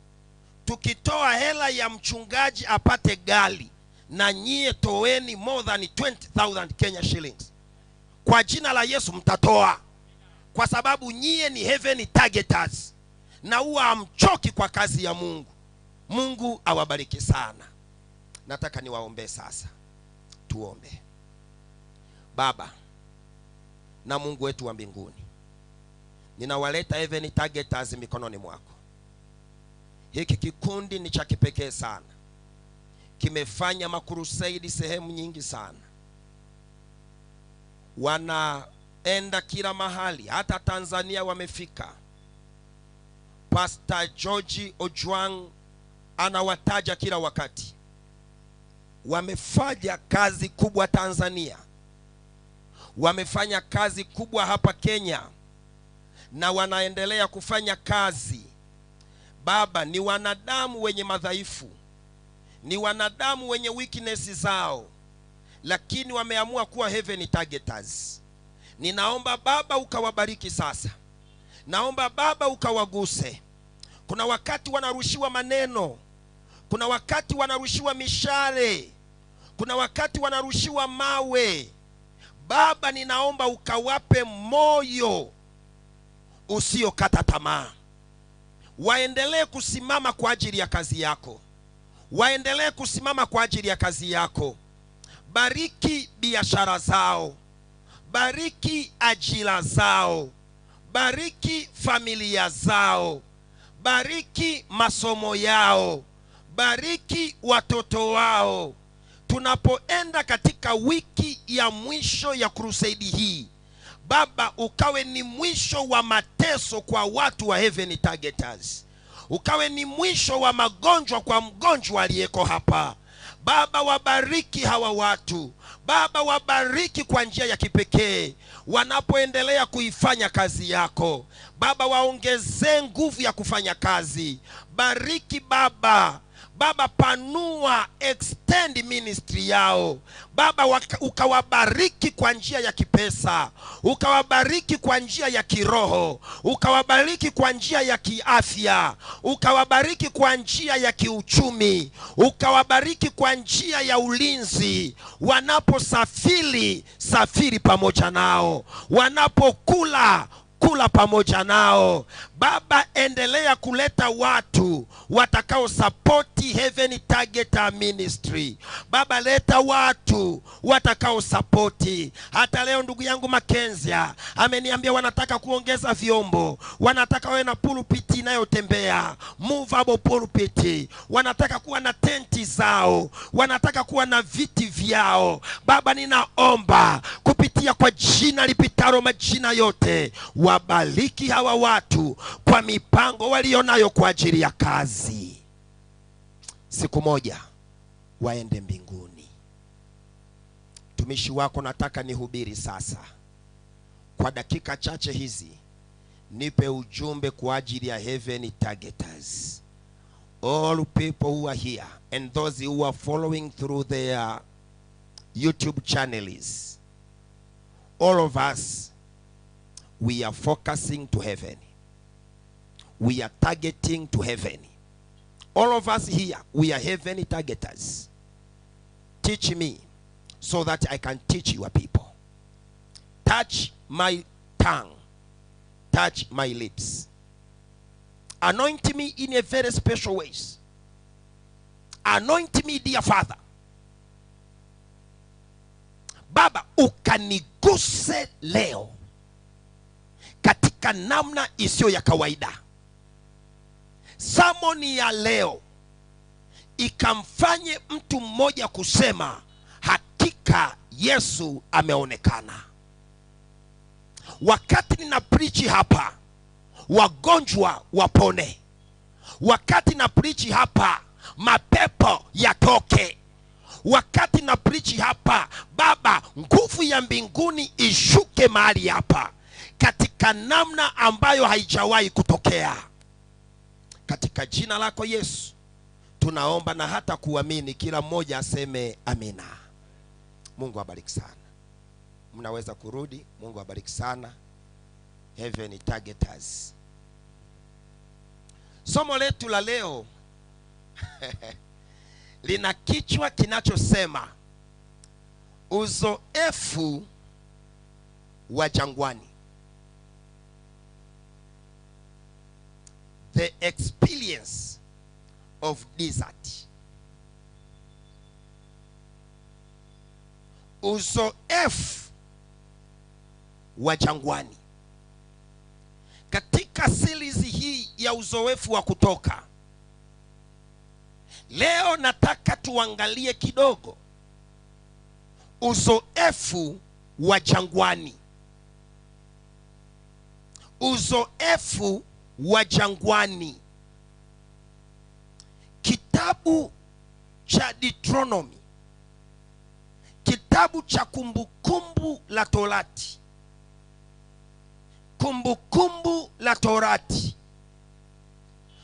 tukitoa hela ya mchungaji apate gari, na nyie toeni more than 20,000 Kenya shillings. Kwa jina la Yesu mtatoa, kwa sababu nyie ni heaven targeters na huwa hamchoki kwa kazi ya Mungu. Mungu awabariki sana. Nataka niwaombe sasa. Tuombe. Baba na Mungu wetu wa mbinguni, ninawaleta heaven targeters mikononi mwako. Hiki kikundi ni cha kipekee sana. Kimefanya makurusaidi sehemu nyingi sana. Wanaenda kila mahali, hata Tanzania wamefika. Pastor George Ojwang anawataja kila wakati. Wamefanya kazi kubwa Tanzania, wamefanya kazi kubwa hapa Kenya, na wanaendelea kufanya kazi. Baba, ni wanadamu wenye madhaifu, ni wanadamu wenye weakness zao, lakini wameamua kuwa heaven targeters. Ninaomba Baba ukawabariki sasa. Naomba Baba ukawaguse. Kuna wakati wanarushiwa maneno, kuna wakati wanarushiwa mishale, kuna wakati wanarushiwa mawe. Baba, ninaomba ukawape moyo usiokata tamaa. Waendelee kusimama kwa ajili ya kazi yako. Waendelee kusimama kwa ajili ya kazi yako. Bariki biashara zao, bariki ajira zao, bariki familia zao, bariki masomo yao, bariki watoto wao. Tunapoenda katika wiki ya mwisho ya crusade hii, Baba, ukawe ni mwisho wa mateso kwa watu wa heaven targeters. Ukawe ni mwisho wa magonjwa kwa mgonjwa aliyeko hapa. Baba, wabariki hawa watu. Baba, wabariki kwa njia ya kipekee wanapoendelea kuifanya kazi yako. Baba, waongezee nguvu ya kufanya kazi. Bariki Baba. Baba, panua, extend ministry yao. Baba, ukawabariki kwa njia ya kipesa, ukawabariki kwa njia ya kiroho, ukawabariki kwa njia ya kiafya, ukawabariki kwa njia ya kiuchumi, ukawabariki kwa njia ya ulinzi. Wanaposafiri, safiri pamoja nao. Wanapokula, kula pamoja nao. Baba, endelea kuleta watu watakao support Heaven Target Ministry. Baba, leta watu watakao support. Hata leo ndugu yangu Makenzia ameniambia wanataka kuongeza vyombo, wanataka wawe na pulpit inayotembea, movable pulpit, wanataka kuwa na tenti zao, wanataka kuwa na viti vyao. Baba, ninaomba kupitia kwa jina lipitalo majina yote, wabariki hawa watu kwa mipango walionayo kwa ajili ya kazi. Siku moja waende mbinguni. Mtumishi wako nataka nihubiri sasa. Kwa dakika chache hizi, nipe ujumbe kwa ajili ya Heaven Targeters. All people who are here and those who are following through their YouTube channels, all of us, we are focusing to heaven. We are targeting to heaven. All of us here, we are heaven targeters. Teach me so that I can teach your people. Touch my tongue. Touch my lips. Anoint me in a very special ways. Anoint me, dear Father. Baba, ukaniguse leo katika namna isiyo ya kawaida. Samoni ya leo ikamfanye mtu mmoja kusema hakika Yesu ameonekana. Wakati nina preach hapa, wagonjwa wapone. Wakati na preach hapa, mapepo yatoke. Wakati na preach hapa, Baba, nguvu ya mbinguni ishuke mahali hapa katika namna ambayo haijawahi kutokea. Katika jina lako Yesu Tunaomba na hata kuamini, kila mmoja aseme amina. Mungu awabariki sana. Mnaweza kurudi. Mungu awabariki sana. Heaven Targeters. Somo letu la leo lina kichwa kinachosema uzoefu wa jangwani. The experience of desert. Uzoefu wa jangwani. Katika series hii ya uzoefu wa kutoka, leo nataka tuangalie kidogo uzoefu wa jangwani. Uzoefu wa jangwani. Kitabu cha Deuteronomy, kitabu cha Kumbukumbu la Torati, Kumbukumbu la Torati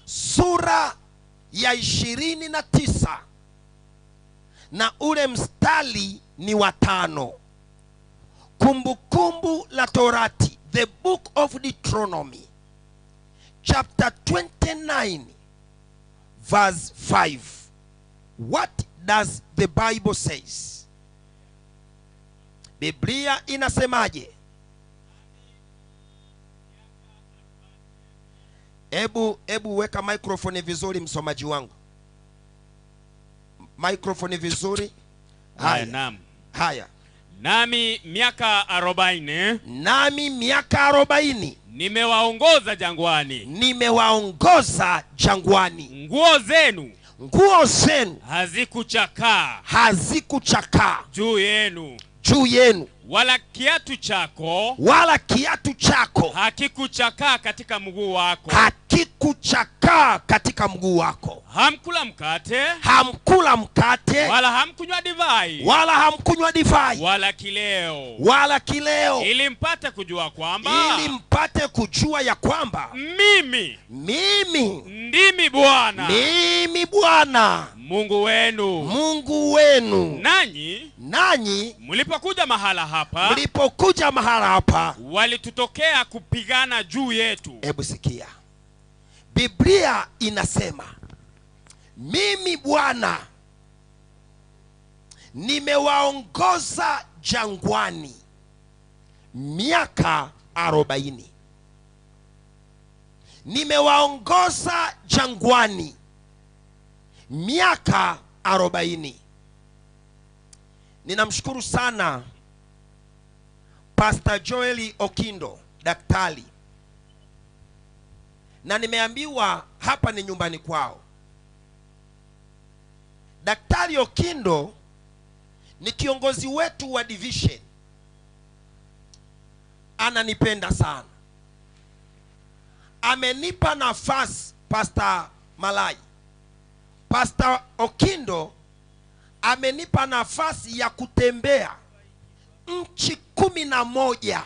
sura ya 29 na ule mstari ni wa 5. Kumbukumbu la Torati, the book of Deuteronomy, chapter 29 verse 5. What does the Bible says? Biblia inasemaje? Ebu weka microphone vizuri, msomaji wangu. Microphone vizuri. Haya, naam. Haya. Nami miaka 40. Nami miaka 40. Nimewaongoza jangwani. Nimewaongoza jangwani. Nguo zenu. Nguo zenu hazikuchakaa. Hazikuchakaa juu yenu. Juu yenu. Wala kiatu chako. Wala kiatu chako hakikuchakaa katika mguu wako. Hakikuchakaa katika mguu wako. Hamkula mkate. Hamkula mkate. Wala hamkunywa divai. Wala hamkunywa divai. Wala kileo. Wala kileo. Ili mpate kujua kwamba. Ili mpate kujua ya kwamba mimi ndimi Bwana. Mimi Bwana Mungu wenu. Mungu wenu. Nanyi mlipokuja mahala hapa. Mlipokuja mahala hapa, walitutokea kupigana juu yetu. Hebu sikia. Biblia inasema mimi Bwana nimewaongoza jangwani miaka 40. Nimewaongoza jangwani miaka 40. Ninamshukuru sana Pastor Joel Okindo, daktari. Na nimeambiwa hapa ni nyumbani kwao. Daktari Okindo ni kiongozi wetu wa division. Ananipenda sana. Amenipa nafasi Pastor Malai. Pastor Okindo amenipa nafasi ya kutembea nchi 11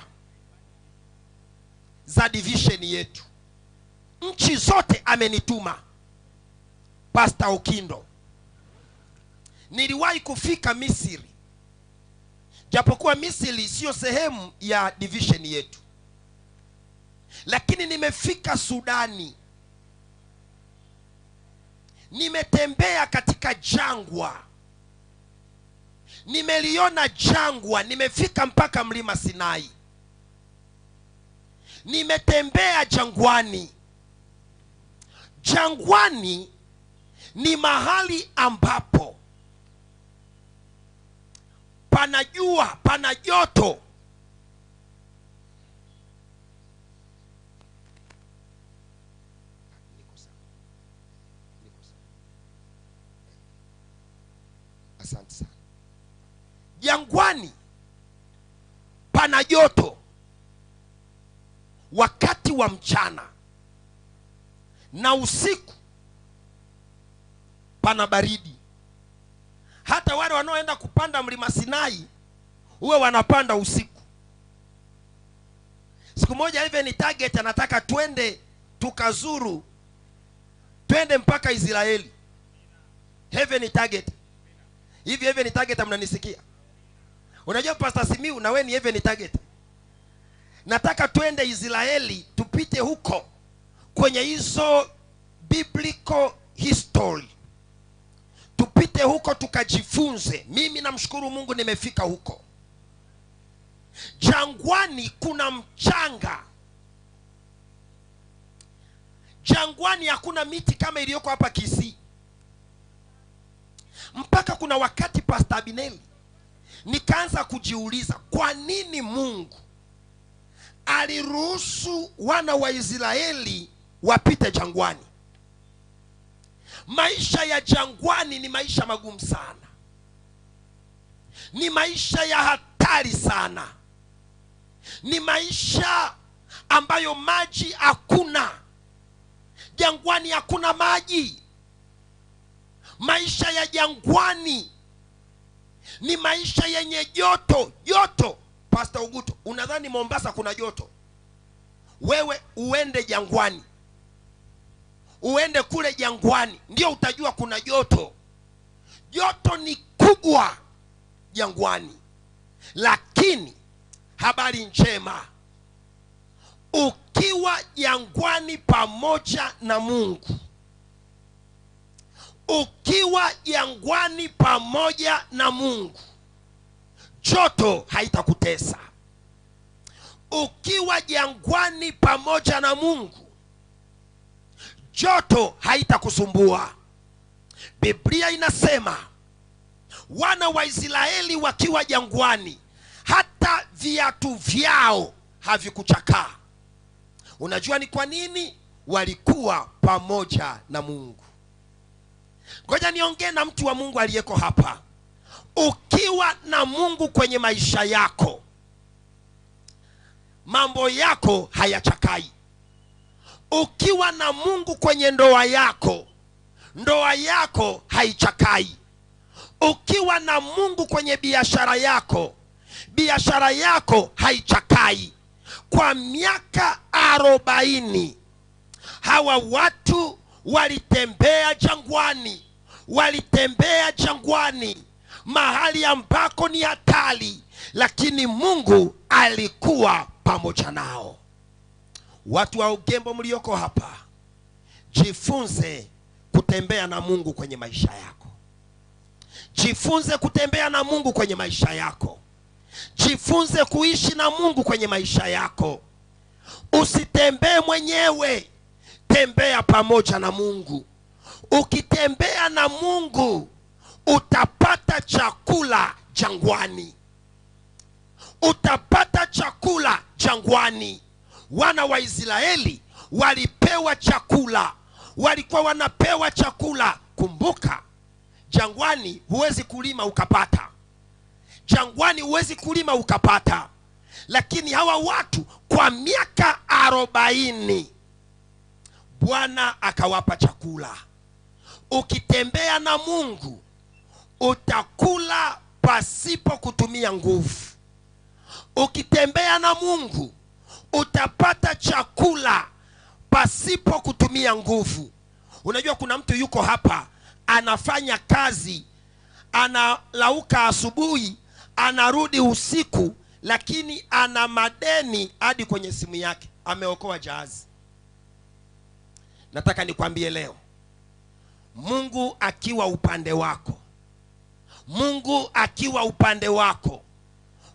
za division yetu. Nchi zote amenituma Pastor Okindo. Niliwahi kufika Misri. Japokuwa Misri sio sehemu ya division yetu. Lakini nimefika Sudani. Nimetembea katika jangwa. Nimeliona jangwa, nimefika mpaka mlima Sinai. Nimetembea jangwani. Jangwani ni mahali ambapo pana jua, pana joto. Asante sana. Jangwani pana joto wakati wa mchana, na usiku pana baridi. Hata wale wanaoenda kupanda mlima Sinai huwa wanapanda usiku. Siku moja hivi ni target anataka twende tukazuru, twende mpaka Israeli. Heaven target. Hivi heaven target mnanisikia? Unajua Pastor Simiu na wewe ni heaven target. Nataka twende Israeli, tupite huko kwenye hizo biblical history. Tupite huko tukajifunze. Mimi namshukuru Mungu nimefika huko. Jangwani kuna mchanga. Jangwani hakuna miti kama iliyoko hapa Kisii. Mpaka kuna wakati Pastor Abineli nikaanza kujiuliza, kwa nini Mungu aliruhusu wana wa Israeli wapite jangwani? Maisha ya jangwani ni maisha magumu sana. Ni maisha ya hatari sana. Ni maisha ambayo maji hakuna. Jangwani hakuna maji. Maisha ya jangwani ni maisha yenye joto. Joto. Pastor Uguto, unadhani Mombasa kuna joto? Wewe uende jangwani. Uende kule jangwani, ndio utajua kuna joto. Joto ni kubwa jangwani. Lakini habari njema, ukiwa jangwani pamoja na Mungu, ukiwa jangwani pamoja na Mungu, joto haitakutesa. Ukiwa jangwani pamoja na Mungu, joto haitakusumbua. Biblia inasema wana wa Israeli wakiwa jangwani, hata viatu vyao havikuchakaa. Unajua ni kwa nini? Walikuwa pamoja na Mungu. Ngoja niongee na mtu wa Mungu aliyeko hapa. Ukiwa na Mungu kwenye maisha yako, mambo yako hayachakai. Ukiwa na Mungu kwenye ndoa yako, ndoa yako haichakai. Ukiwa na Mungu kwenye biashara yako, biashara yako haichakai. Kwa miaka 40 hawa watu walitembea jangwani. Walitembea jangwani, mahali ambako ni hatari, lakini Mungu alikuwa pamoja nao. Watu wa Ugembo mlioko hapa, jifunze kutembea na Mungu kwenye maisha yako. Jifunze kutembea na Mungu kwenye maisha yako. Jifunze kuishi na Mungu kwenye maisha yako. Usitembee mwenyewe, tembea pamoja na Mungu. Ukitembea na Mungu utapata chakula jangwani. Utapata chakula jangwani. Wana wa Israeli walipewa chakula. Walikuwa wanapewa chakula. Kumbuka, jangwani huwezi kulima ukapata. Jangwani huwezi kulima ukapata. Lakini hawa watu kwa miaka 40 Bwana akawapa chakula. Ukitembea na Mungu utakula pasipo kutumia nguvu. Ukitembea na Mungu utapata chakula pasipo kutumia nguvu. Unajua kuna mtu yuko hapa anafanya kazi, analauka asubuhi, anarudi usiku, lakini ana madeni hadi kwenye simu yake. Ameokoa jahazi. Nataka nikwambie leo, Mungu akiwa upande wako, Mungu akiwa upande wako,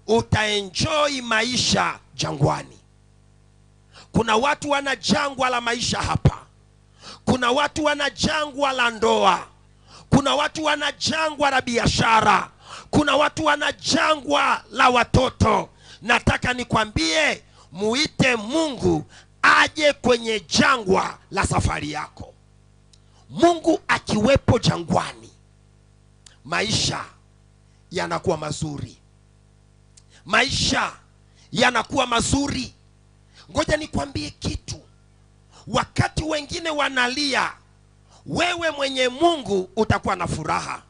utaenjoy maisha jangwani. Kuna watu wana jangwa la maisha hapa. Kuna watu wana jangwa la ndoa. Kuna watu wana jangwa la biashara. Kuna watu wana jangwa la watoto. Nataka nikwambie, muite Mungu aje kwenye jangwa la safari yako. Mungu akiwepo jangwani, maisha yanakuwa mazuri. Maisha yanakuwa mazuri. Ngoja nikwambie kitu. Wakati wengine wanalia, wewe mwenye Mungu utakuwa na furaha.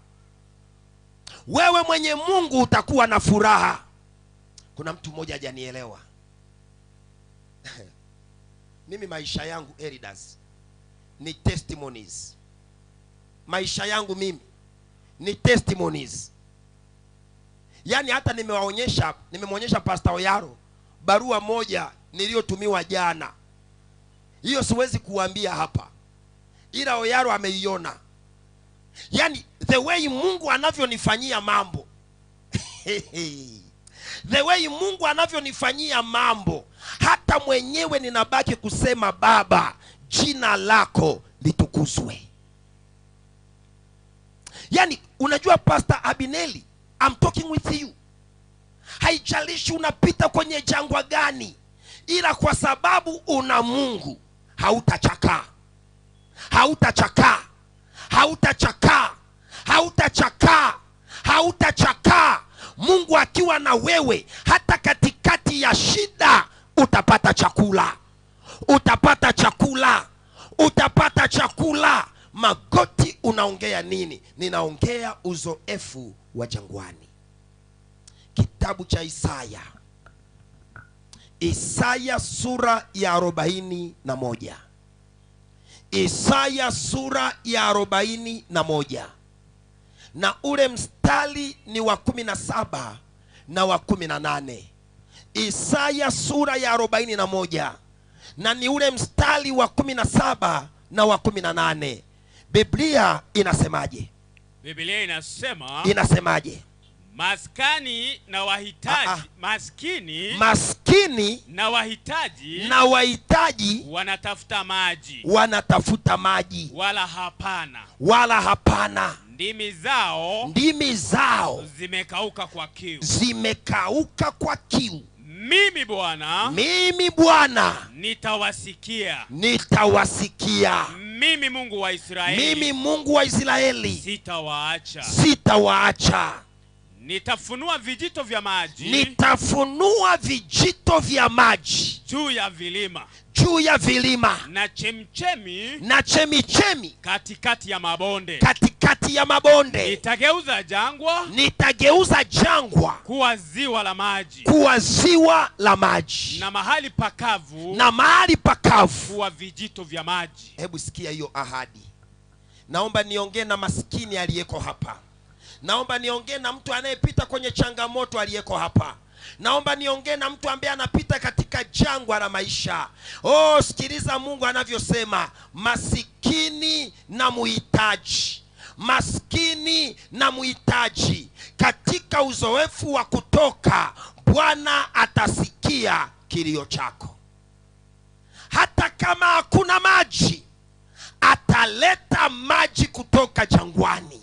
Wewe mwenye Mungu utakuwa na furaha. Kuna mtu mmoja hajanielewa. Mimi maisha yangu Eridas ni testimonies. Maisha yangu mimi ni testimonies. Yaani hata nimemwonyesha Pastor Oyaro barua moja niliyotumiwa jana. Hiyo siwezi kuambia hapa, ila Oyaro ameiona. Yaani the way Mungu anavyonifanyia mambo. The way Mungu anavyonifanyia mambo, hata mwenyewe ninabaki kusema Baba, jina lako litukuzwe. Yaani unajua Pastor Abineli, I'm talking with you. Haijalishi unapita kwenye jangwa gani, ila kwa sababu una Mungu hautachakaa. Hautachakaa. Hautachakaa. Hautachakaa. Hautachakaa. Mungu akiwa na wewe, hata katikati ya shida utapata chakula. Utapata chakula. Utapata chakula. Magoti, unaongea nini? Ninaongea uzoefu wa jangwani. Kitabu cha Isaya. Isaya sura ya 41. Isaya sura ya 41. Na ule mstari ni wa 17 na wa 18. Isaya sura ya 41 na ni ule mstari wa 17 na wa 18. Biblia inasemaje? Biblia inasema, inasemaje? Maskani na wahitaji, maskini, maskini na wahitaji, na wahitaji wanatafuta maji, wanatafuta maji, wala hapana, wala hapana. Ndimi zao zimekauka kwa kiu, zimekauka kwa kiu. Mimi Bwana, mimi Bwana nitawasikia, nitawasikia. Mimi Mungu wa Israeli, mimi Mungu wa Israeli, sitawaacha, sitawaacha. Nitafunua vijito vya maji, nitafunua vijito vya maji juu ya vilima, juu ya vilima, na chemchemi, na chemichemi katikati ya mabonde, katikati ya mabonde. Nitageuza jangwa, nitageuza jangwa kuwa ziwa la maji, kuwa ziwa la maji, na mahali pakavu, na mahali pakavu kuwa vijito vya maji. Hebu sikia hiyo ahadi. Naomba niongee na maskini aliyeko hapa. Naomba niongee na mtu anayepita kwenye changamoto aliyeko hapa. Naomba niongee na mtu ambaye anapita katika jangwa la maisha. Oh, sikiliza Mungu anavyosema, masikini na muhitaji. Maskini na muhitaji, katika uzoefu wa kutoka, Bwana atasikia kilio chako. Hata kama hakuna maji, ataleta maji kutoka jangwani.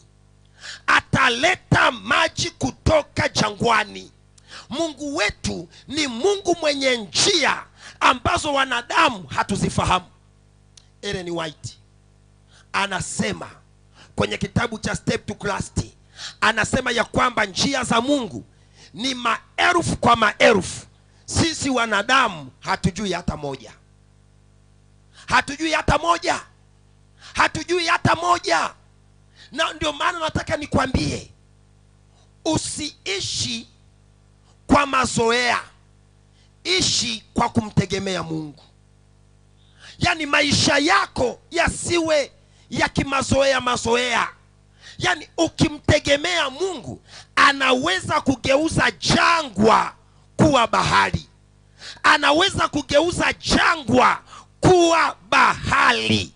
Ataleta maji kutoka jangwani. Mungu wetu ni Mungu mwenye njia ambazo wanadamu hatuzifahamu. Ellen White anasema kwenye kitabu cha Step to Christ, anasema ya kwamba njia za Mungu ni maelfu kwa maelfu. Sisi wanadamu hatujui hata moja. Hatujui hata moja. Hatujui hata moja. Na ndio maana nataka nikwambie, usiishi kwa mazoea, ishi kwa kumtegemea Mungu. Yaani maisha yako yasiwe ya kimazoea mazoea. Yaani ukimtegemea Mungu, anaweza kugeuza jangwa kuwa bahari. Anaweza kugeuza jangwa kuwa bahari.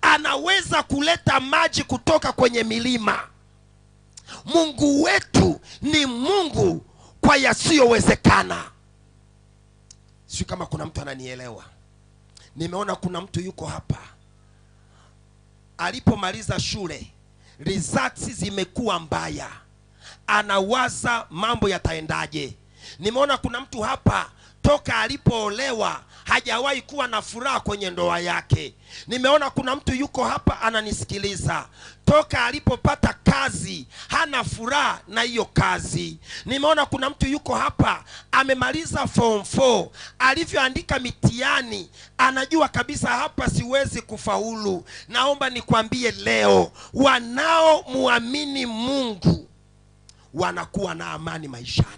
Anaweza kuleta maji kutoka kwenye milima. Mungu wetu ni Mungu kwa yasiyowezekana. Sio kama kuna mtu ananielewa. Nimeona kuna mtu yuko hapa, alipomaliza shule results zimekuwa mbaya, anawaza mambo yataendaje. Nimeona kuna mtu hapa toka alipoolewa hajawahi kuwa na furaha kwenye ndoa yake. Nimeona kuna mtu yuko hapa ananisikiliza, toka alipopata kazi hana furaha na hiyo kazi. Nimeona kuna mtu yuko hapa amemaliza form 4, alivyoandika mitihani anajua kabisa hapa siwezi kufaulu. Naomba nikwambie leo, wanaomuamini Mungu wanakuwa na amani maishani.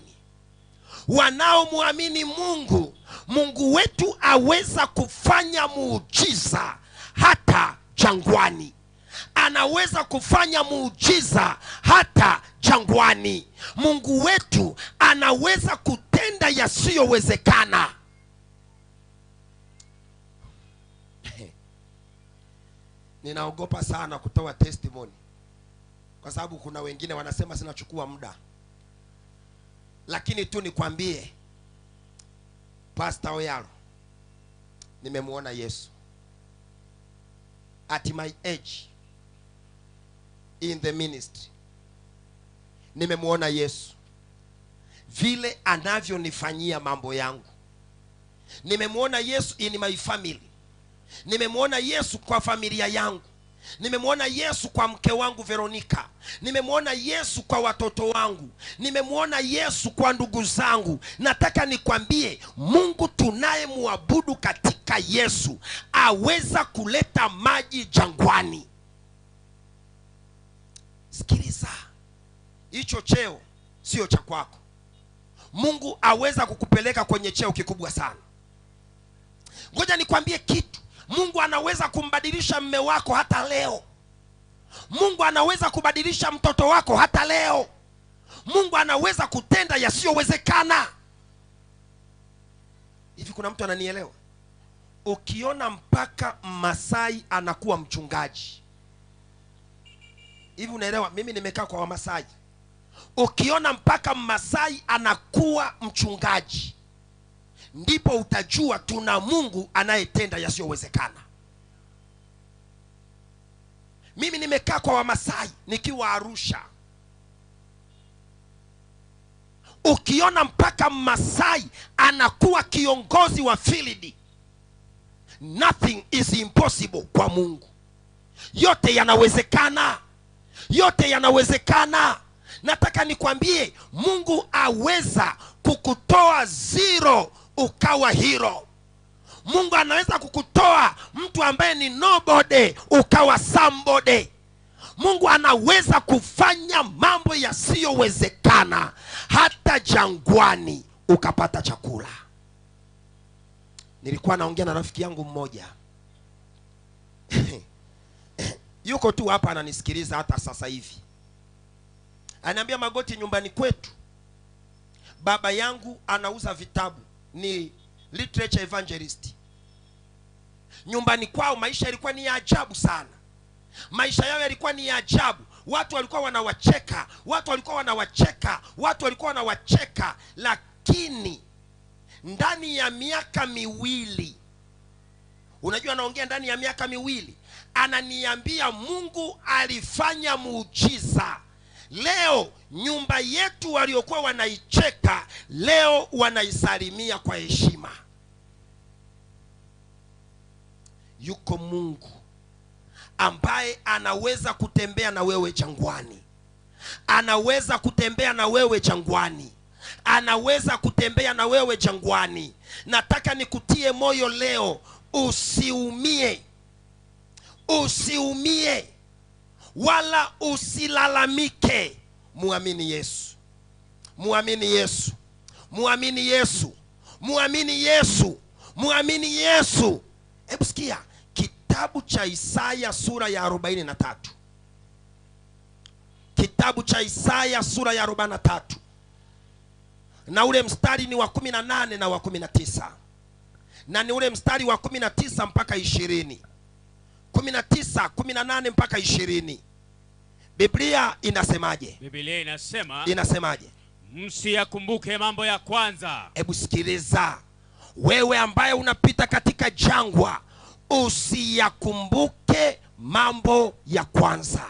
Wanaomuamini Mungu, Mungu wetu aweza kufanya muujiza hata jangwani. anaweza kufanya muujiza hata jangwani. Mungu wetu anaweza kutenda yasiyowezekana. Ninaogopa sana kutoa testimony, kwa sababu kuna wengine wanasema sinachukua muda. Lakini tu nikwambie, Pastor Oyaro, nimemuona Yesu. At my age in the ministry, nimemuona Yesu vile anavyonifanyia mambo yangu. Nimemuona Yesu in my family. Nimemuona Yesu kwa familia yangu. Nimemuona Yesu kwa mke wangu Veronica. Nimemuona Yesu kwa watoto wangu. Nimemuona Yesu kwa ndugu zangu. Nataka nikwambie, Mungu tunayemwabudu katika Yesu aweza kuleta maji jangwani. Sikiliza, hicho cheo sio cha kwako. Mungu aweza kukupeleka kwenye cheo kikubwa sana. Ngoja nikwambie kitu. Mungu anaweza kumbadilisha mme wako hata leo. Mungu anaweza kubadilisha mtoto wako hata leo. Mungu anaweza kutenda yasiyowezekana. Hivi kuna mtu ananielewa? Ukiona mpaka Masai anakuwa mchungaji, hivi unaelewa? Mimi nimekaa kwa Wamasai. Ukiona mpaka Masai anakuwa mchungaji, ndipo utajua tuna Mungu anayetenda yasiyowezekana. Mimi nimekaa kwa Wamasai nikiwa Arusha. Ukiona mpaka Masai anakuwa kiongozi wa field, nothing is impossible kwa Mungu. Yote yanawezekana. Yote yanawezekana. Nataka nikwambie, Mungu aweza kukutoa zero ukawa hero. Mungu anaweza kukutoa mtu ambaye ni nobody ukawa somebody. Mungu anaweza kufanya mambo yasiyowezekana, hata jangwani ukapata chakula. Nilikuwa naongea na rafiki yangu mmoja. Yuko tu hapa ananisikiliza hata sasa hivi. Ananiambia, Magoti, nyumbani kwetu baba yangu anauza vitabu, ni literature evangelist. Nyumbani kwao maisha yalikuwa ni ya ajabu sana. Maisha yao yalikuwa ni ya ajabu. Watu walikuwa wanawacheka, watu walikuwa wanawacheka, watu walikuwa wanawacheka. Lakini ndani ya miaka miwili, unajua naongea ndani ya miaka miwili, ananiambia Mungu alifanya muujiza. Leo nyumba yetu waliokuwa wanaicheka, leo wanaisalimia kwa heshima. Yuko Mungu ambaye anaweza kutembea na wewe jangwani. Anaweza kutembea na wewe jangwani. Anaweza kutembea na wewe jangwani. Nataka nikutie moyo leo, usiumie. Usiumie wala usilalamike. Muamini Yesu. Muamini Yesu. Muamini Yesu. Muamini Yesu. Muamini Yesu. Hebu sikia, kitabu cha Isaya sura ya 43. Kitabu cha Isaya sura ya 43. Na ule mstari ni wa 18 na wa 19. Na ni ule mstari wa 19 mpaka 20. 19, 18 mpaka 20. Biblia inasemaje? Biblia inasema, inasemaje? Msiyakumbuke mambo ya kwanza. Hebu sikiliza, wewe ambaye unapita katika jangwa, usiyakumbuke mambo ya kwanza,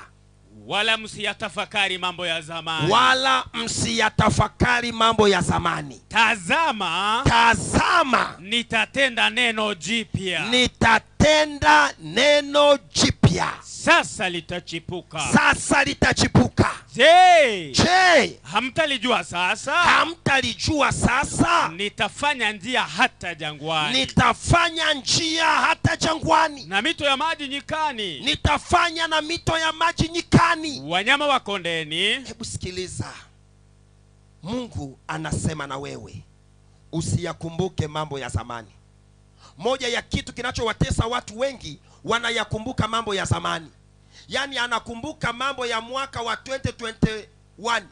wala msiyatafakari mambo ya zamani. Wala msiyatafakari mambo ya zamani. Tazama, tazama, nitatenda neno jipya. Nitatenda neno jipya. Sasa litachipuka. Sasa litachipuka. Je, je, hamtalijua sasa? Hamtalijua sasa? Nitafanya njia hata jangwani. Nitafanya njia hata jangwani. Na mito ya maji nyikani. Nitafanya na mito ya maji nyikani. Wanyama wa kondeni. Hebu sikiliza. Mungu anasema na wewe, usiyakumbuke mambo ya zamani. Moja ya kitu kinachowatesa watu wengi, wanayakumbuka mambo ya zamani. Yaani anakumbuka mambo ya mwaka wa 2021,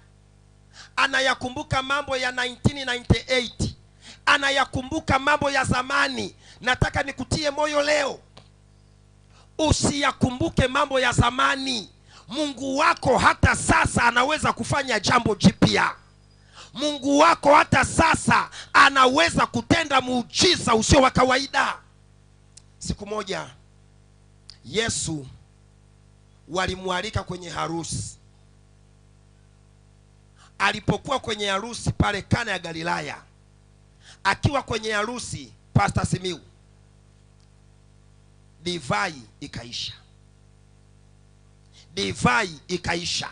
anayakumbuka mambo ya 1998, anayakumbuka mambo ya zamani. Nataka nikutie moyo leo, usiyakumbuke mambo ya zamani. Mungu wako hata sasa anaweza kufanya jambo jipya. Mungu wako hata sasa anaweza kutenda muujiza usio wa kawaida. Siku moja Yesu walimwalika kwenye harusi. Alipokuwa kwenye harusi pale Kana ya Galilaya, akiwa kwenye harusi, Pastor Simiu, divai ikaisha. Divai ikaisha.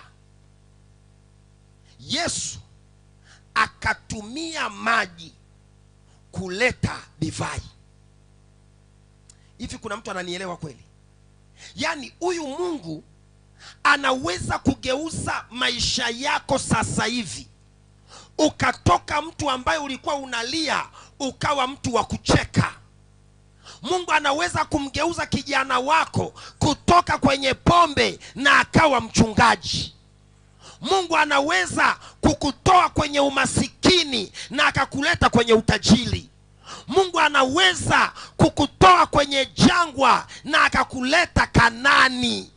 Yesu akatumia maji kuleta divai. Hivi kuna mtu ananielewa kweli? Yaani huyu Mungu anaweza kugeuza maisha yako sasa hivi, ukatoka mtu ambaye ulikuwa unalia ukawa mtu wa kucheka. Mungu anaweza kumgeuza kijana wako kutoka kwenye pombe na akawa mchungaji. Mungu anaweza kukutoa kwenye umasikini na akakuleta kwenye utajiri. Mungu anaweza kukutoa kwenye jangwa na akakuleta Kanani.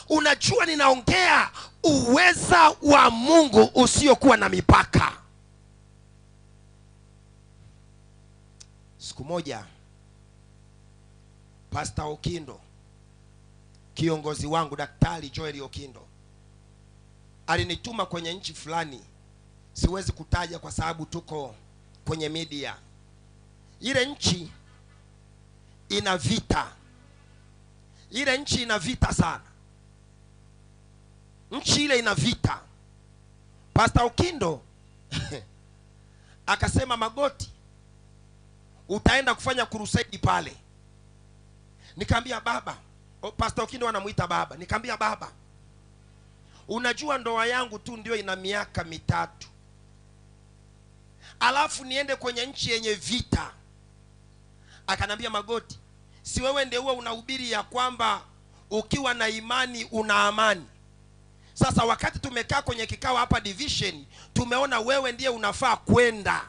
Unajua ninaongea uweza wa Mungu usiokuwa na mipaka. Siku moja Pastor Okindo, kiongozi wangu Daktari Joel Okindo, alinituma kwenye nchi fulani, siwezi kutaja kwa sababu tuko kwenye media. Ile nchi ina vita. Ile nchi ina vita sana. Nchi ile ina vita. Pastor Okindo akasema, Magoti, utaenda kufanya crusade pale. Nikamwambia baba, Pastor Okindo anamuita baba. Nikamwambia baba, unajua ndoa yangu tu ndio ina miaka 3. Alafu niende kwenye nchi yenye vita. Akanambia, Magoti, si wewe ndio huwa unahubiri ya kwamba ukiwa na imani una amani? Sasa wakati tumekaa kwenye kikao hapa division, tumeona wewe ndiye unafaa kwenda.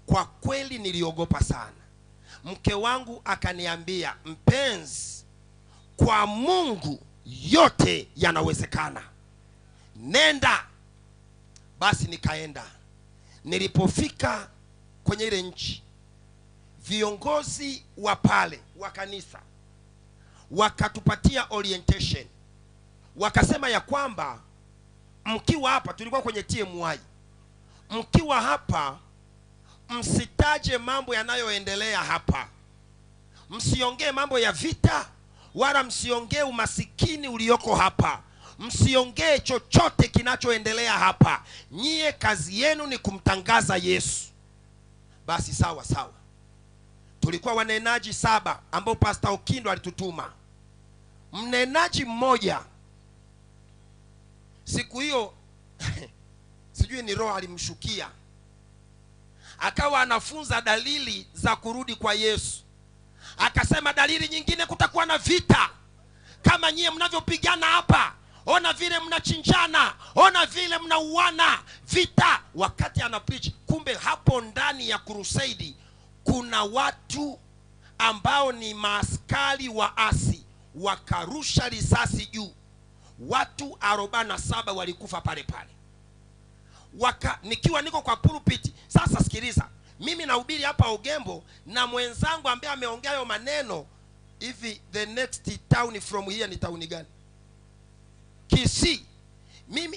Kwa kweli niliogopa sana. Mke wangu akaniambia, mpenzi, kwa Mungu yote yanawezekana, nenda. Basi nikaenda. Nilipofika kwenye ile nchi, viongozi wa pale wa kanisa wakatupatia orientation. Wakasema ya kwamba mkiwa hapa, tulikuwa kwenye TMY, mkiwa hapa msitaje mambo yanayoendelea hapa, msiongee mambo ya vita, wala msiongee umasikini ulioko hapa, msiongee chochote kinachoendelea hapa. Nyie kazi yenu ni kumtangaza Yesu. Basi sawa sawa. Tulikuwa wanenaji 7 ambao Pastor Okindo alitutuma. Mnenaji mmoja siku hiyo sijui ni roho alimshukia, akawa anafunza dalili za kurudi kwa Yesu. Akasema dalili nyingine, kutakuwa na vita kama nyie mnavyopigana hapa, ona vile mnachinjana, ona vile mnauana, vita. Wakati ana preach, kumbe hapo ndani ya crusade kuna watu ambao ni maaskari waasi, wakarusha risasi juu. Watu 47 walikufa pale pale. Nikiwa niko kwa pulpit. Sasa sikiliza, mimi nahubiri hapa Ogembo na mwenzangu ambaye ameongea hayo maneno hivi, the next town from here ni town gani? Kisii.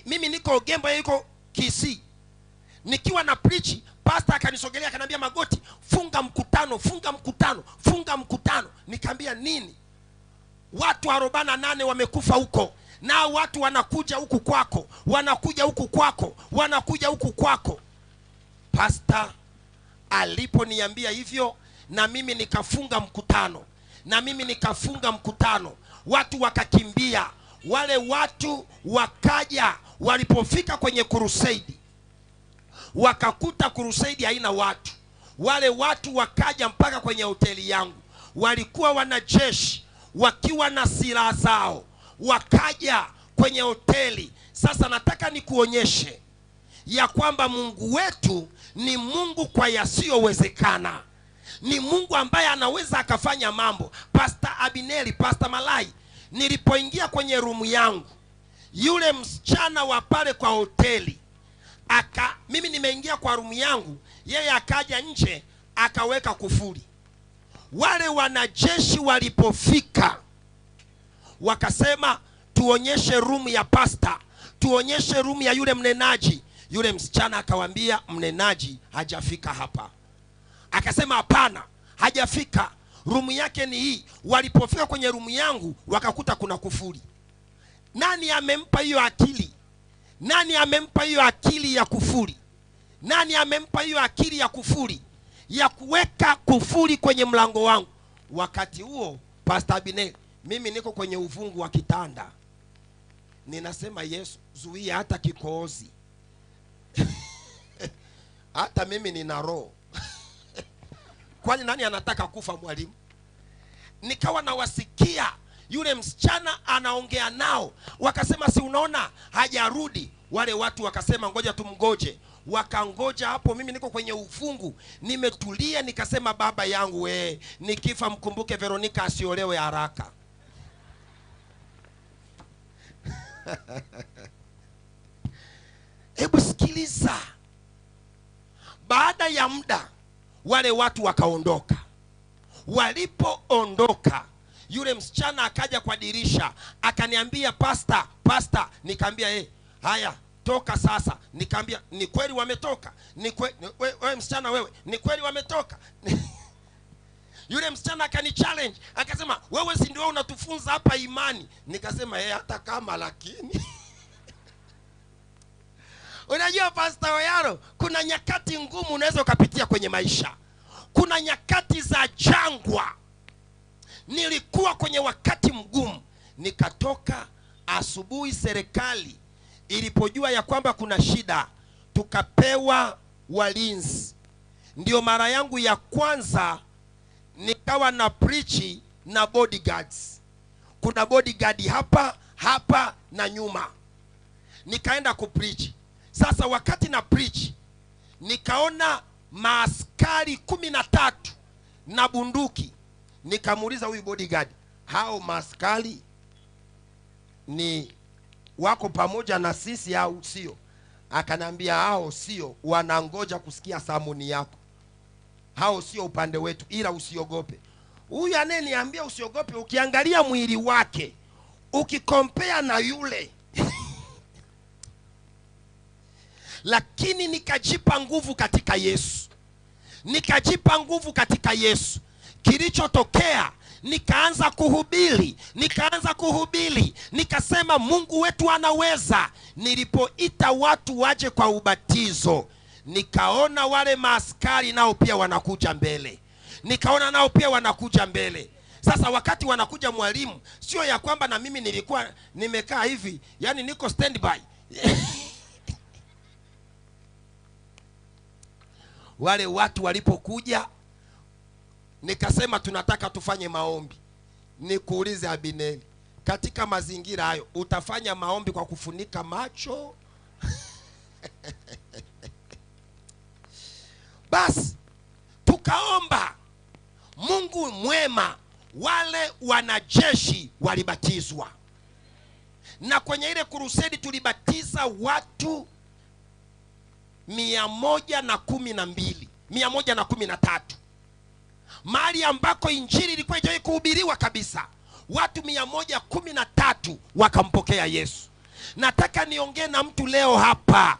Mimi niko Ogembo, yeye yuko Kisii. Nikiwa na preach, pastor akanisogelea akaniambia, Magoti, funga mkutano, funga mkutano, funga mkutano. Nikamwambia nini? Watu 48 wamekufa huko. Na watu wanakuja huku kwako, wanakuja huku kwako, wanakuja huku kwako. Pastor aliponiambia hivyo, na mimi nikafunga mkutano. Na mimi nikafunga mkutano. Watu wakakimbia. Wale watu wakaja, walipofika kwenye crusade, wakakuta crusade haina watu. Wale watu wakaja mpaka kwenye hoteli yangu. Walikuwa wanajeshi, wakiwa na silaha zao, wakaja kwenye hoteli. Sasa nataka nikuonyeshe ya kwamba Mungu wetu ni Mungu kwa yasiyowezekana. Ni Mungu ambaye anaweza akafanya mambo. Pastor Abineri, Pastor Malai, nilipoingia kwenye rumu yangu, yule msichana wa pale kwa hoteli mimi nimeingia kwa rumu yangu, yeye akaja nje akaweka kufuli. Wale wanajeshi walipofika wakasema, tuonyeshe rumu ya pastor, tuonyeshe rumu ya yule mnenaji. Yule msichana akawambia, mnenaji hajafika hapa. Akasema hapana, hajafika, rumu yake ni hii. Walipofika kwenye rumu yangu wakakuta kuna kufuli. Nani amempa hiyo akili? Nani amempa hiyo akili ya kufuli? Nani amempa hiyo akili ya kufuli, ya kuweka kufuli kwenye mlango wangu? Wakati huo Pastor Abineri, mimi niko kwenye uvungu wa kitanda, ninasema Yesu, zuia hata kikohozi. Hata mimi nina roho. Kwani nani anataka kufa mwalimu? Nikawa nawasikia yule msichana anaongea nao, wakasema si unaona hajarudi. Wale watu wakasema ngoja tumgoje. Wakangoja hapo, mimi niko kwenye ufungu, nimetulia. Nikasema baba yangu we, nikifa mkumbuke Veronica asiolewe haraka. Hebu sikiliza. Baada ya muda wale watu wakaondoka. Walipoondoka, yule msichana akaja kwa dirisha akaniambia, pastor, pastor. Nikamwambia haya toka sasa. Nikamwambia ni kweli wametoka? Ni kweli wewe msichana wewe, ni kweli wametoka? Yule msichana akani challenge akasema, wewe si ndio unatufunza hapa imani? Nikasema hata kama lakini unajua Pastor Oyaro, kuna nyakati ngumu unaweza ukapitia kwenye maisha. Kuna nyakati za jangwa. Nilikuwa kwenye wakati mgumu. Nikatoka asubuhi, serikali ilipojua ya kwamba kuna shida, tukapewa walinzi. Ndio mara yangu ya kwanza nikawa na preach na bodyguards. Kuna bodyguard hapa, hapa na nyuma. Nikaenda kupreach. Sasa wakati na preach, nikaona maaskari 13 na bunduki. Nikamuuliza huyu bodyguard, hao maaskari ni wako pamoja na sisi au sio? Akanambia hao sio, wanangoja kusikia samuni yako. Hao sio upande wetu, ila usiogope. Huyu anayeniambia usiogope, ukiangalia mwili wake, ukikompea na yule. Lakini nikajipa nguvu katika Yesu. Nikajipa nguvu katika Yesu. Kilichotokea, nikaanza kuhubiri, nikaanza kuhubiri, nikasema Mungu wetu anaweza. Nilipoita watu waje kwa ubatizo, nikaona wale maaskari nao pia wanakuja mbele. Nikaona nao pia wanakuja mbele. Sasa wakati wanakuja mwalimu, sio ya kwamba na mimi nilikuwa nimekaa hivi, yani niko standby. Wale watu walipokuja, nikasema tunataka tufanye maombi. Nikuulize Abineri, katika mazingira hayo utafanya maombi kwa kufunika macho? Basi tukaomba. Mungu mwema, wale wanajeshi walibatizwa. Na kwenye ile crusade tulibatiza watu 112, 113. Mahali ambako injili ilikuwa haijawahi kuhubiriwa kabisa, watu 113 wakampokea Yesu. Nataka niongee na mtu leo hapa,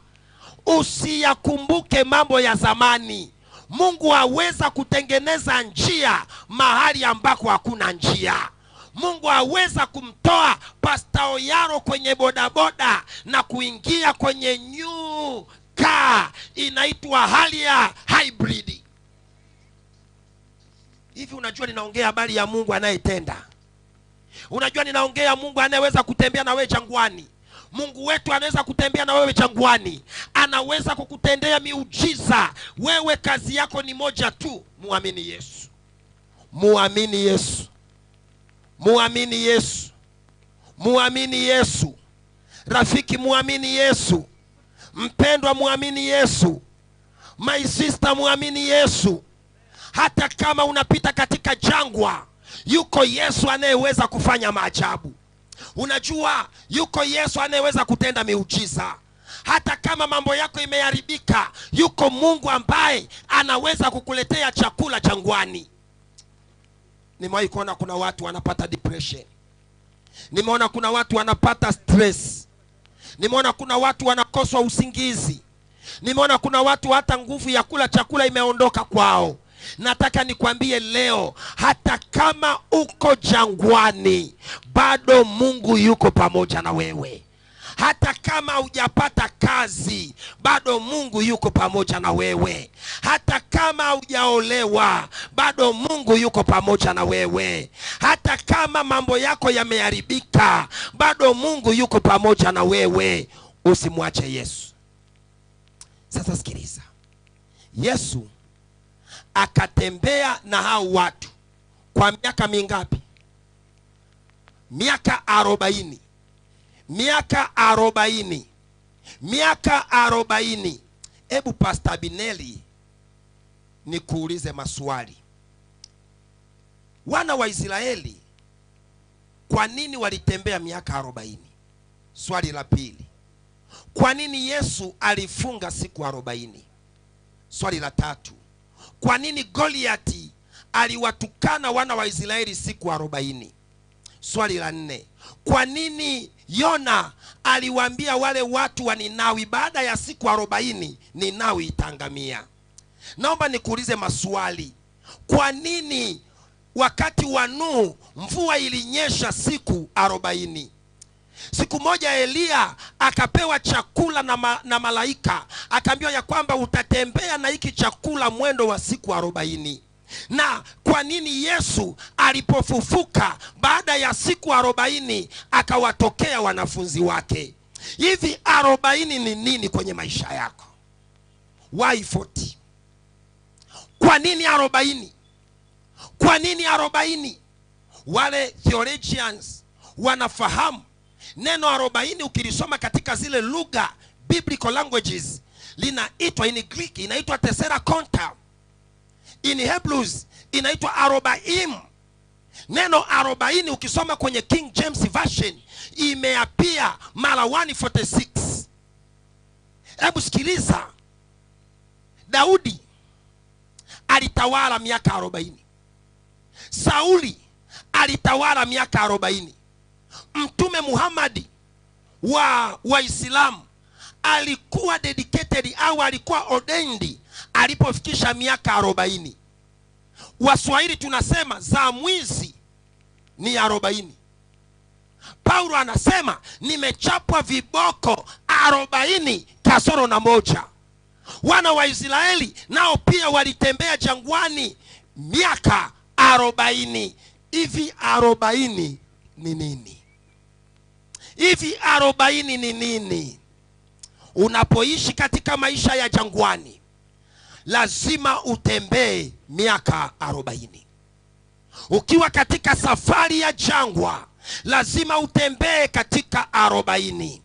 usiyakumbuke mambo ya zamani. Mungu aweza kutengeneza njia mahali ambako hakuna njia. Mungu aweza kumtoa Pastor Oyaro kwenye bodaboda na kuingia kwenye new car inaitwa Harrier Hybrid. Hivi unajua ninaongea habari ya Mungu anayetenda? Unajua ninaongea Mungu anayeweza kutembea na wewe jangwani. Mungu wetu anaweza kutembea na wewe jangwani. Anaweza kukutendea miujiza. Wewe kazi yako ni moja tu, muamini Yesu. Muamini Yesu. Muamini Yesu, muamini Yesu. Rafiki, muamini Yesu. Mpendwa, muamini Yesu. My sister, muamini Yesu. Hata kama unapita katika jangwa, yuko Yesu anayeweza kufanya maajabu. Unajua, yuko Yesu anayeweza kutenda miujiza. Hata kama mambo yako imeharibika, yuko Mungu ambaye anaweza kukuletea chakula jangwani. Nimewahi kuona kuna watu wanapata depression. Nimeona kuna watu wanapata stress. Nimeona kuna watu wanakoswa usingizi. Nimeona kuna watu hata nguvu ya kula chakula imeondoka kwao. Nataka nikwambie leo, hata kama uko jangwani, bado Mungu yuko pamoja na wewe. Hata kama hujapata kazi, bado Mungu yuko pamoja na wewe. Hata kama hujaolewa, bado Mungu yuko pamoja na wewe. Hata kama mambo yako yameharibika, bado Mungu yuko pamoja na wewe. Usimwache Yesu. Sasa sikiliza. Yesu akatembea na hao watu kwa miaka mingapi? Miaka 40. Miaka 40. Miaka 40. Ebu Pastor Bineli nikuulize maswali. Wana wa Israeli kwa nini walitembea miaka 40? Swali la pili, kwa nini Yesu alifunga siku 40? Swali la tatu, kwa nini Goliati aliwatukana wana wa Israeli siku 40? Swali la nne, kwa nini Yona aliwaambia wale watu wa Ninawi baada ya siku 40 Ninawi itangamia? Naomba nikuulize maswali. Kwa nini wakati wa Nuhu mvua ilinyesha siku 40? Siku moja Elia akapewa chakula na malaika, akaambiwa ya kwamba utatembea na hiki chakula mwendo wa siku 40. Na kwa nini Yesu alipofufuka baada ya siku 40 akawatokea wanafunzi wake? Hivi 40 ni nini kwenye maisha yako? Why 40? Kwa nini 40? Kwa nini 40? Wale theologians wanafahamu neno 40 ukilisoma katika zile lugha biblical languages linaitwa, in Greek inaitwa tessera konta, in Hebrews inaitwa arobaim. Neno 40 ukisoma kwenye King James Version imeapia mara 146. Hebu sikiliza. Daudi alitawala miaka 40. Sauli alitawala miaka 40. Mtume Muhammad wa Waislamu alikuwa dedicated au alikuwa ordained alipofikisha miaka 40. Waswahili tunasema za mwizi ni 40. Paulo anasema nimechapwa viboko 40 kasoro na moja. Wana wa Israeli nao pia walitembea jangwani miaka 40. Hivi 40 ni nini? Hivi 40 ni nini? Unapoishi katika maisha ya jangwani, lazima utembee miaka 40. Ukiwa katika safari ya jangwa, lazima utembee katika 40.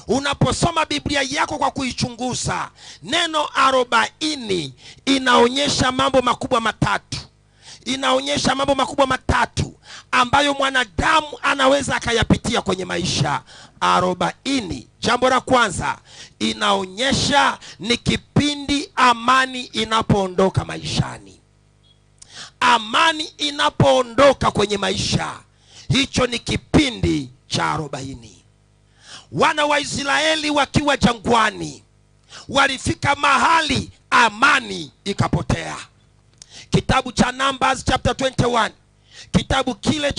Unaposoma Biblia yako kwa kuichunguza, neno 40 inaonyesha mambo makubwa matatu. Inaonyesha mambo makubwa matatu ambayo mwanadamu anaweza akayapitia kwenye maisha. 40. Jambo la kwanza, inaonyesha ni kipindi amani inapoondoka maishani. Amani inapoondoka kwenye maisha, hicho ni kipindi cha 40. Wana wa Israeli wakiwa jangwani walifika mahali amani ikapotea. Kitabu cha Numbers chapter 21, kitabu kile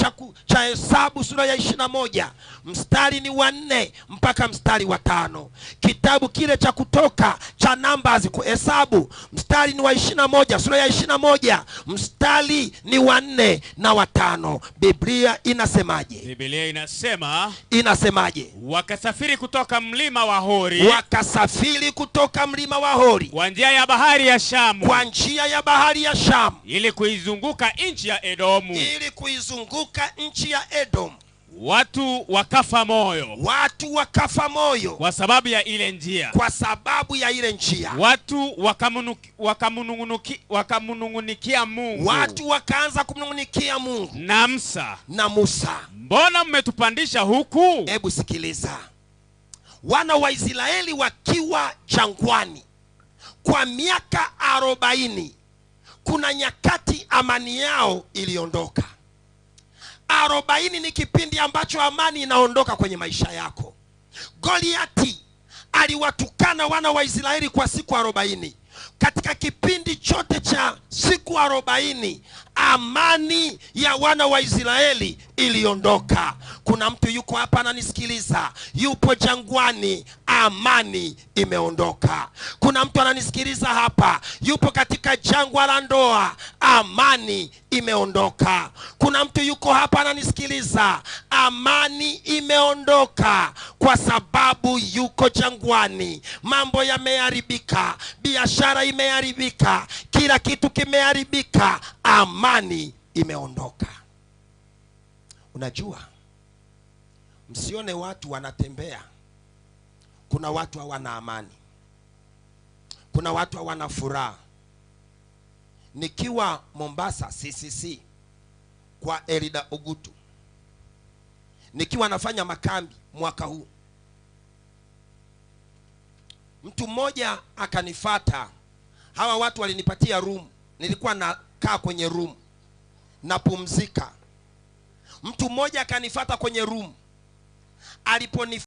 cha Hesabu sura ya 21, mstari ni wa 4 mpaka mstari wa 5. Kitabu kile cha Kutoka cha Numbers, Hesabu, mstari ni wa 21, sura ya 21, mstari ni wa 4 na wa 5. Biblia inasemaje? Biblia inasema, inasemaje? Wakasafiri kutoka mlima wa Hori. Wakasafiri kutoka mlima wa Hori kwa njia ya bahari ya Shamu. Kwa njia ya bahari ya Shamu, ili kuizunguka nchi ya Edomu. Ili kuizunguka nchi ya Edom. Watu wakafa moyo. Watu wakafa moyo. Kwa sababu ya ile njia. Kwa sababu ya ile njia. Watu wakamnung'unikia Mungu. Watu wakaanza kumnung'unikia Mungu. Na Musa. Na Musa. Mbona mmetupandisha huku? Hebu sikiliza. Wana wa Israeli wakiwa jangwani kwa miaka 40, kuna nyakati amani yao iliondoka. 40 ni kipindi ambacho amani inaondoka kwenye maisha yako. Goliati aliwatukana wana wa Israeli kwa siku 40. Katika kipindi chote cha siku 40, amani ya wana wa Israeli iliondoka. Kuna mtu yuko hapa ananisikiliza, yupo jangwani, amani imeondoka. Kuna mtu ananisikiliza hapa, yupo katika jangwa la ndoa, amani imeondoka. Kuna mtu yuko hapa ananisikiliza, amani imeondoka kwa sababu yuko jangwani. Mambo yameharibika, biashara imeharibika, kila kitu kimeharibika, amani imeondoka. Unajua, msione watu wanatembea. Kuna watu hawana amani. Kuna watu hawana furaha. Nikiwa Mombasa CCC kwa Elida Ogutu, nikiwa nafanya makambi mwaka huu, mtu mmoja akanifata. Hawa watu walinipatia room. Nilikuwa nakaa kwenye room napumzika. Mtu mmoja akanifata kwenye room. Aliponifata